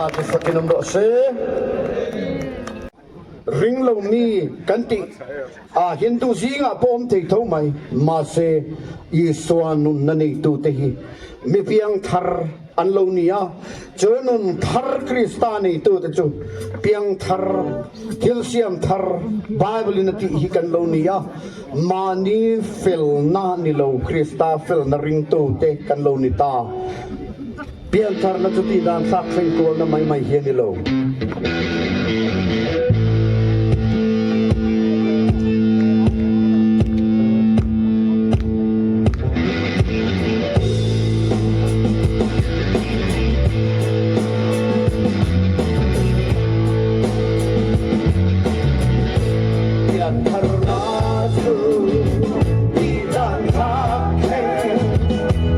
S7: Lalpa chu fakin awm rawh se. Ring lo mi kan tih a Hindu zingah pawh awm thei tho mai. Mahse, Isua nunna neitute hi mi piang thar an lo ni a, chu nun thar Krista neitute chu piang thar, thil siam thar Bible in a tih hi kan lo ni a, mahni felna ni lo Krista felna ringtute kan lo ni ta. Piantharna chu tihdan thlak thleng kualna mai mai hi a ni lo. Piantharna chu tihdan thlak thleng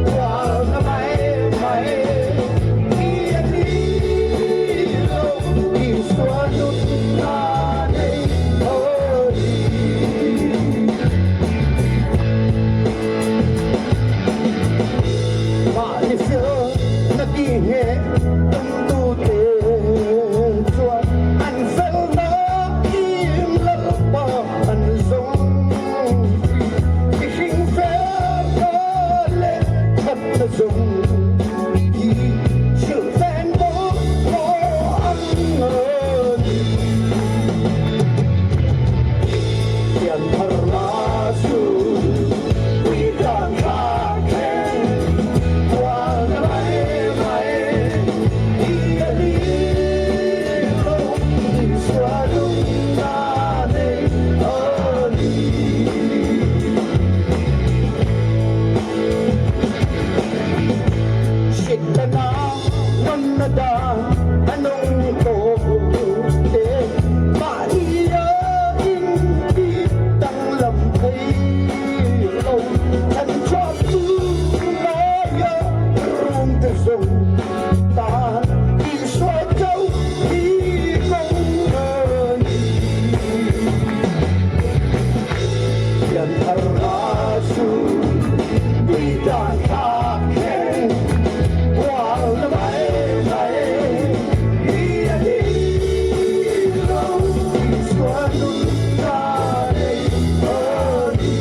S7: kualna mai mai hi a ni lo. Isua nunna nei hawi. Mahni fel na tih ngheh tumtute chuan an felna im Lalpa an zawng thin. Mihring felna leh thatna zawng hi hrilhfen bawk pawh an ni. Piantharna chu puitlan thlak thleng kualna mai mai hi a ni lo. Isua nunna nei a ni. Setana nunna dan a nung tawh te mahnia inti danglam thei lo. Kan chawp chu ngaia rum te zawng tan Isua chauh hi kawng a ni. Piantharna chu tihdan thlak thleng kualna mai mai hi a ni lo. Isua nunna nei a ni.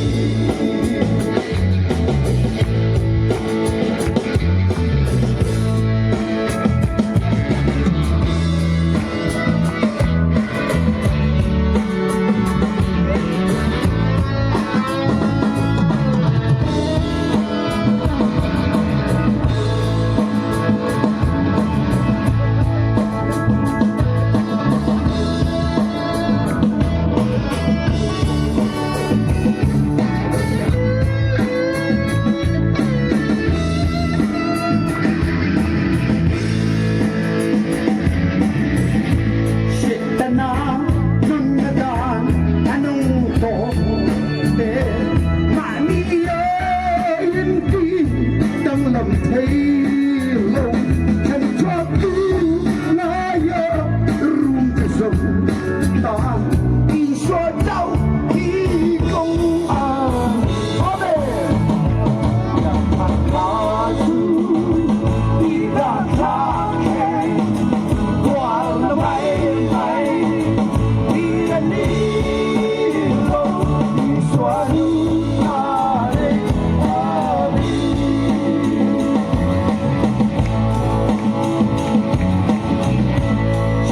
S7: Setana nunna dan a nung tawh te mahni inti danglam thei lo kan chuak tu ngaia rum te zo ta Isua chauh hi kawng a Amen.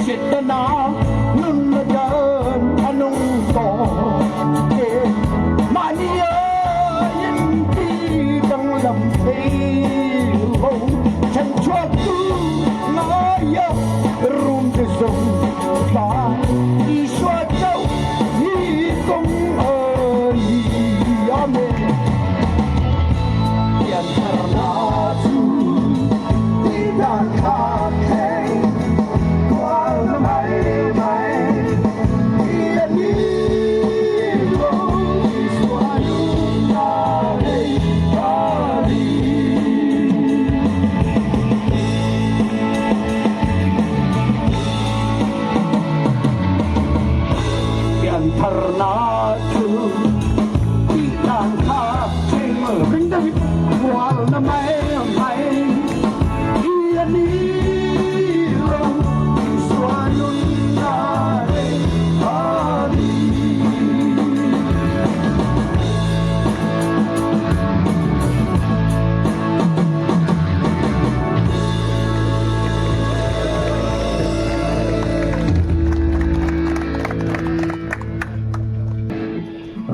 S7: Setana nunna dan a nung tawh te mahnia inti danglam thei lo chan chhuak tu ngaia rum te zawng ta Isua chauh hi kawng a ni. Amen. Piantharna chu tihdan thlak thei kualna mai mai hi a ni lo. Isua nunna nei a ni. Piantharna chu tihdan thlak thei ring deuhin kualna mai mai hi a ni lo.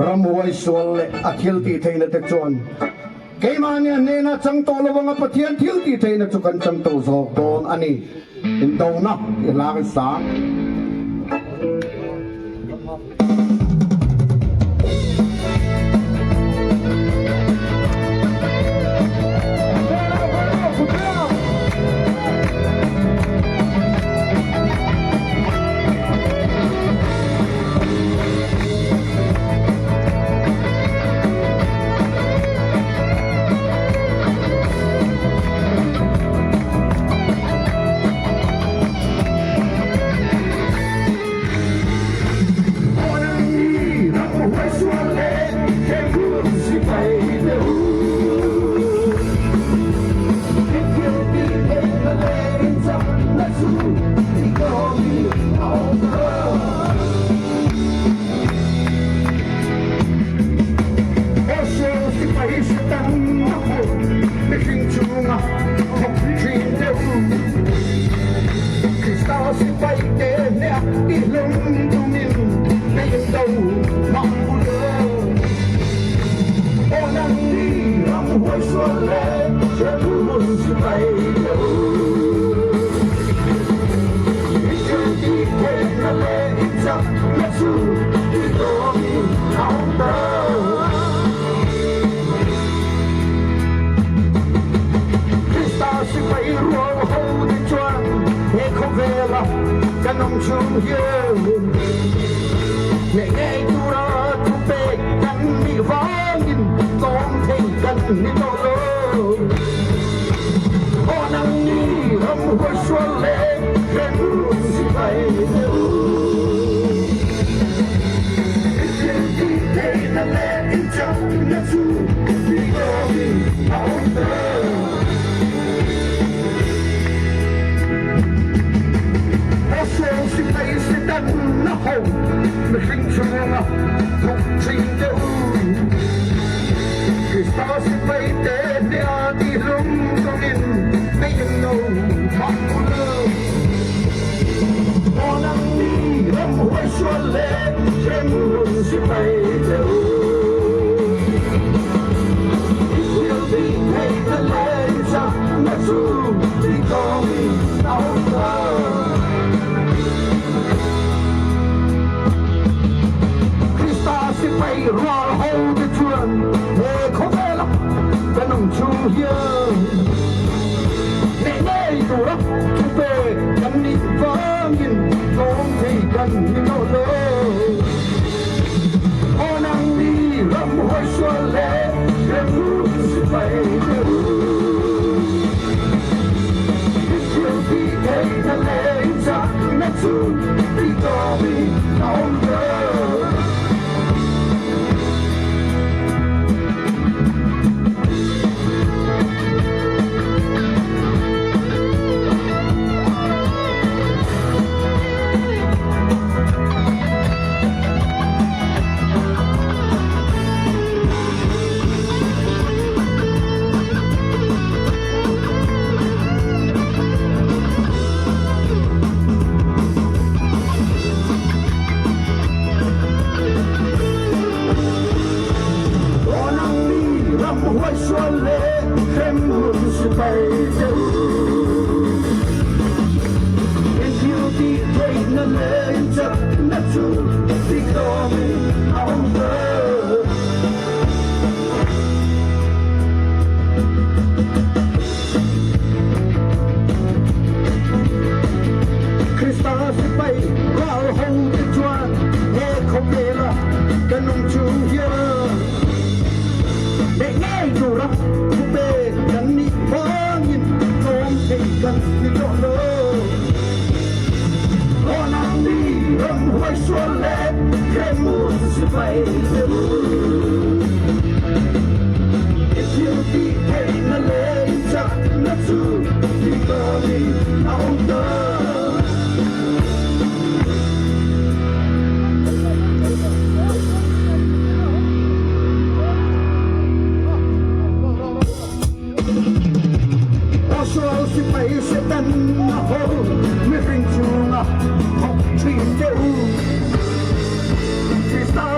S7: Ramhuai sual leh a thil tih theihna te chuan keimahni a hnena chang tawh lo anga Pathian thil tih theihna chu kan chang tawh zawk dawn a ni. Indona i hlang sang.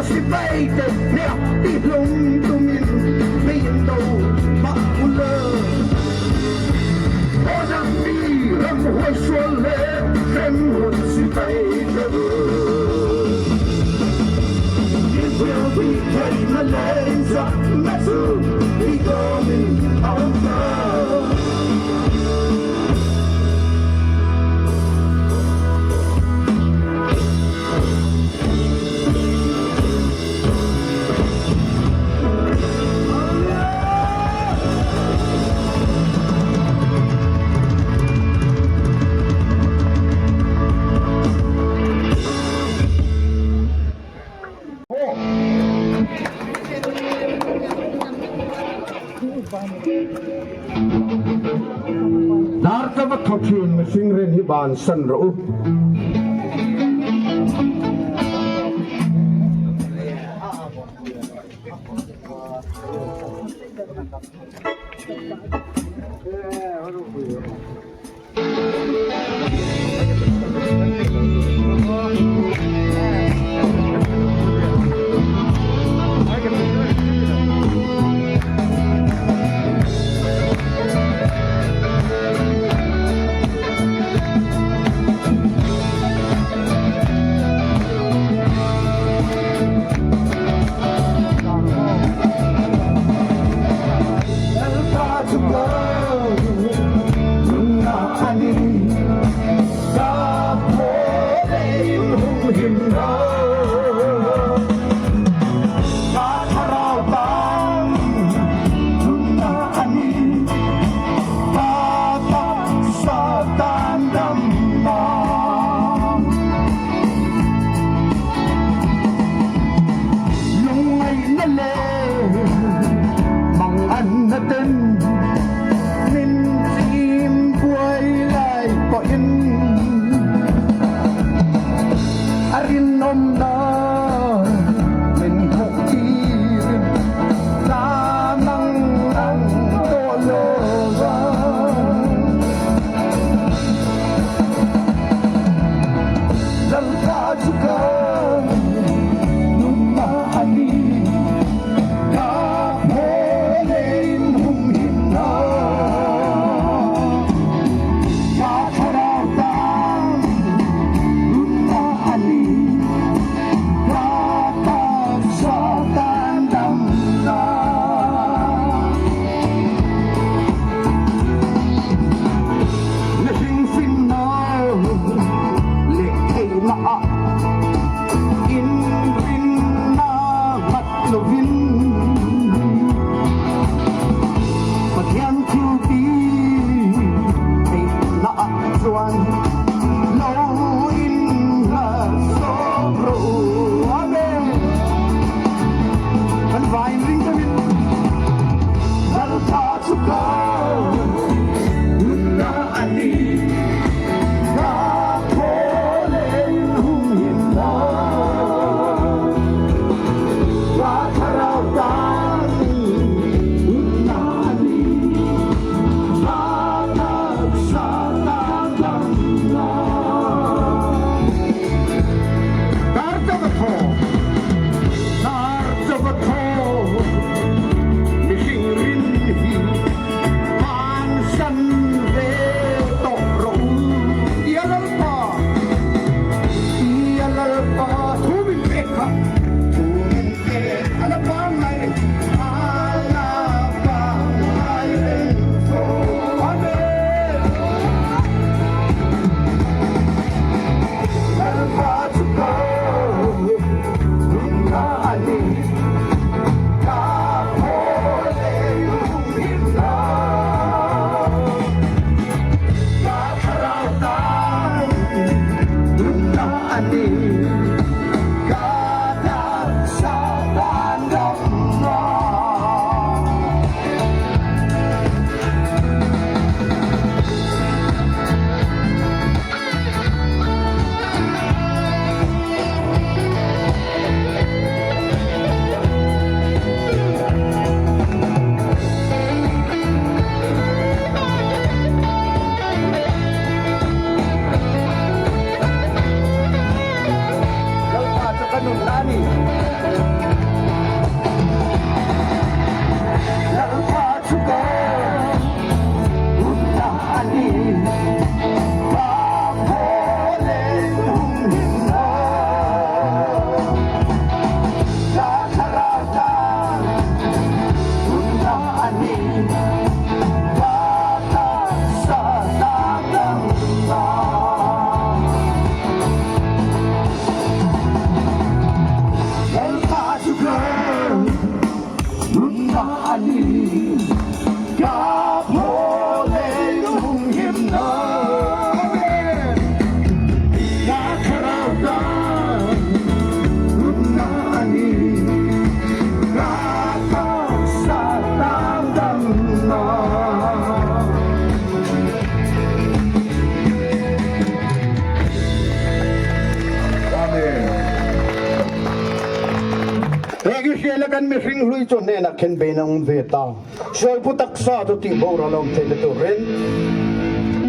S8: sipai te hmeh tihlum tumin meiin do mah ula. Aw nangni ramhuai sual leh hremhmun sipai te u. In thil tih theihna leh in chakna chu i dawmin a awm ta.
S7: Dar ka va thaw thin mihring rin hi bansan rawh u. Heng hi hriaina kan mihring hlui chu hnenah khen bein a awm ve ta. Sualpu taksa chu tih boral a awm theihna turin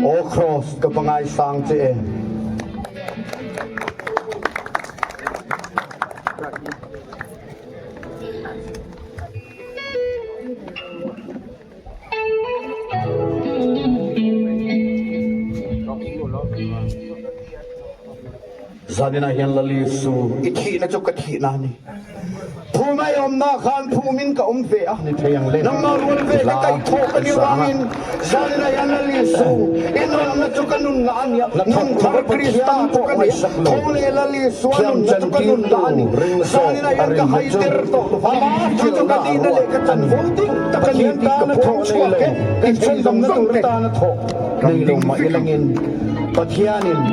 S7: Aw Kraws ka va ngaisang che em. Zaninah hian Lal Isu i thihna chu ka thihna a ni. Phum a i awmna khan phumin ka awm ve a. Nangmah rual ve ka kaihthawh ka nih avangin zaninah hian Lal Isu i nunna chu ka nunna a nia. Nun thar Krista chu ka ni a. Tho leh Lal Isua nunna chu ka nunna a ni. Zaninah hian ka hai der tawh lo va. Chu chu ka nihna leh ka chanvo ding tak a ni tih ka phuang chhuak e. Tih chhan zawng zawng te. Pathianin.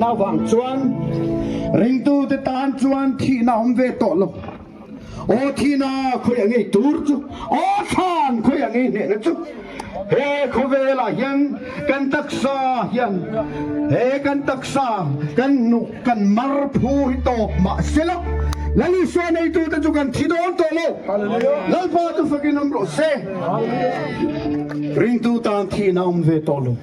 S7: thihna avang chuan ringtute tan chuan thihna a awm ve tawh lo. Aw thihna khawi a ngei tur chu, aw thlan khawi a ngei hnehna chu. He khawvelah hian kan taksa hian he kan taksa kan hnuk kan mar phu hi tawp mah sela Lal Isua neitute chu kan thi dawn tawh lo. Lalpa chu fakin awm rawh se. Ringtu tan thihna a awm ve tawh lo.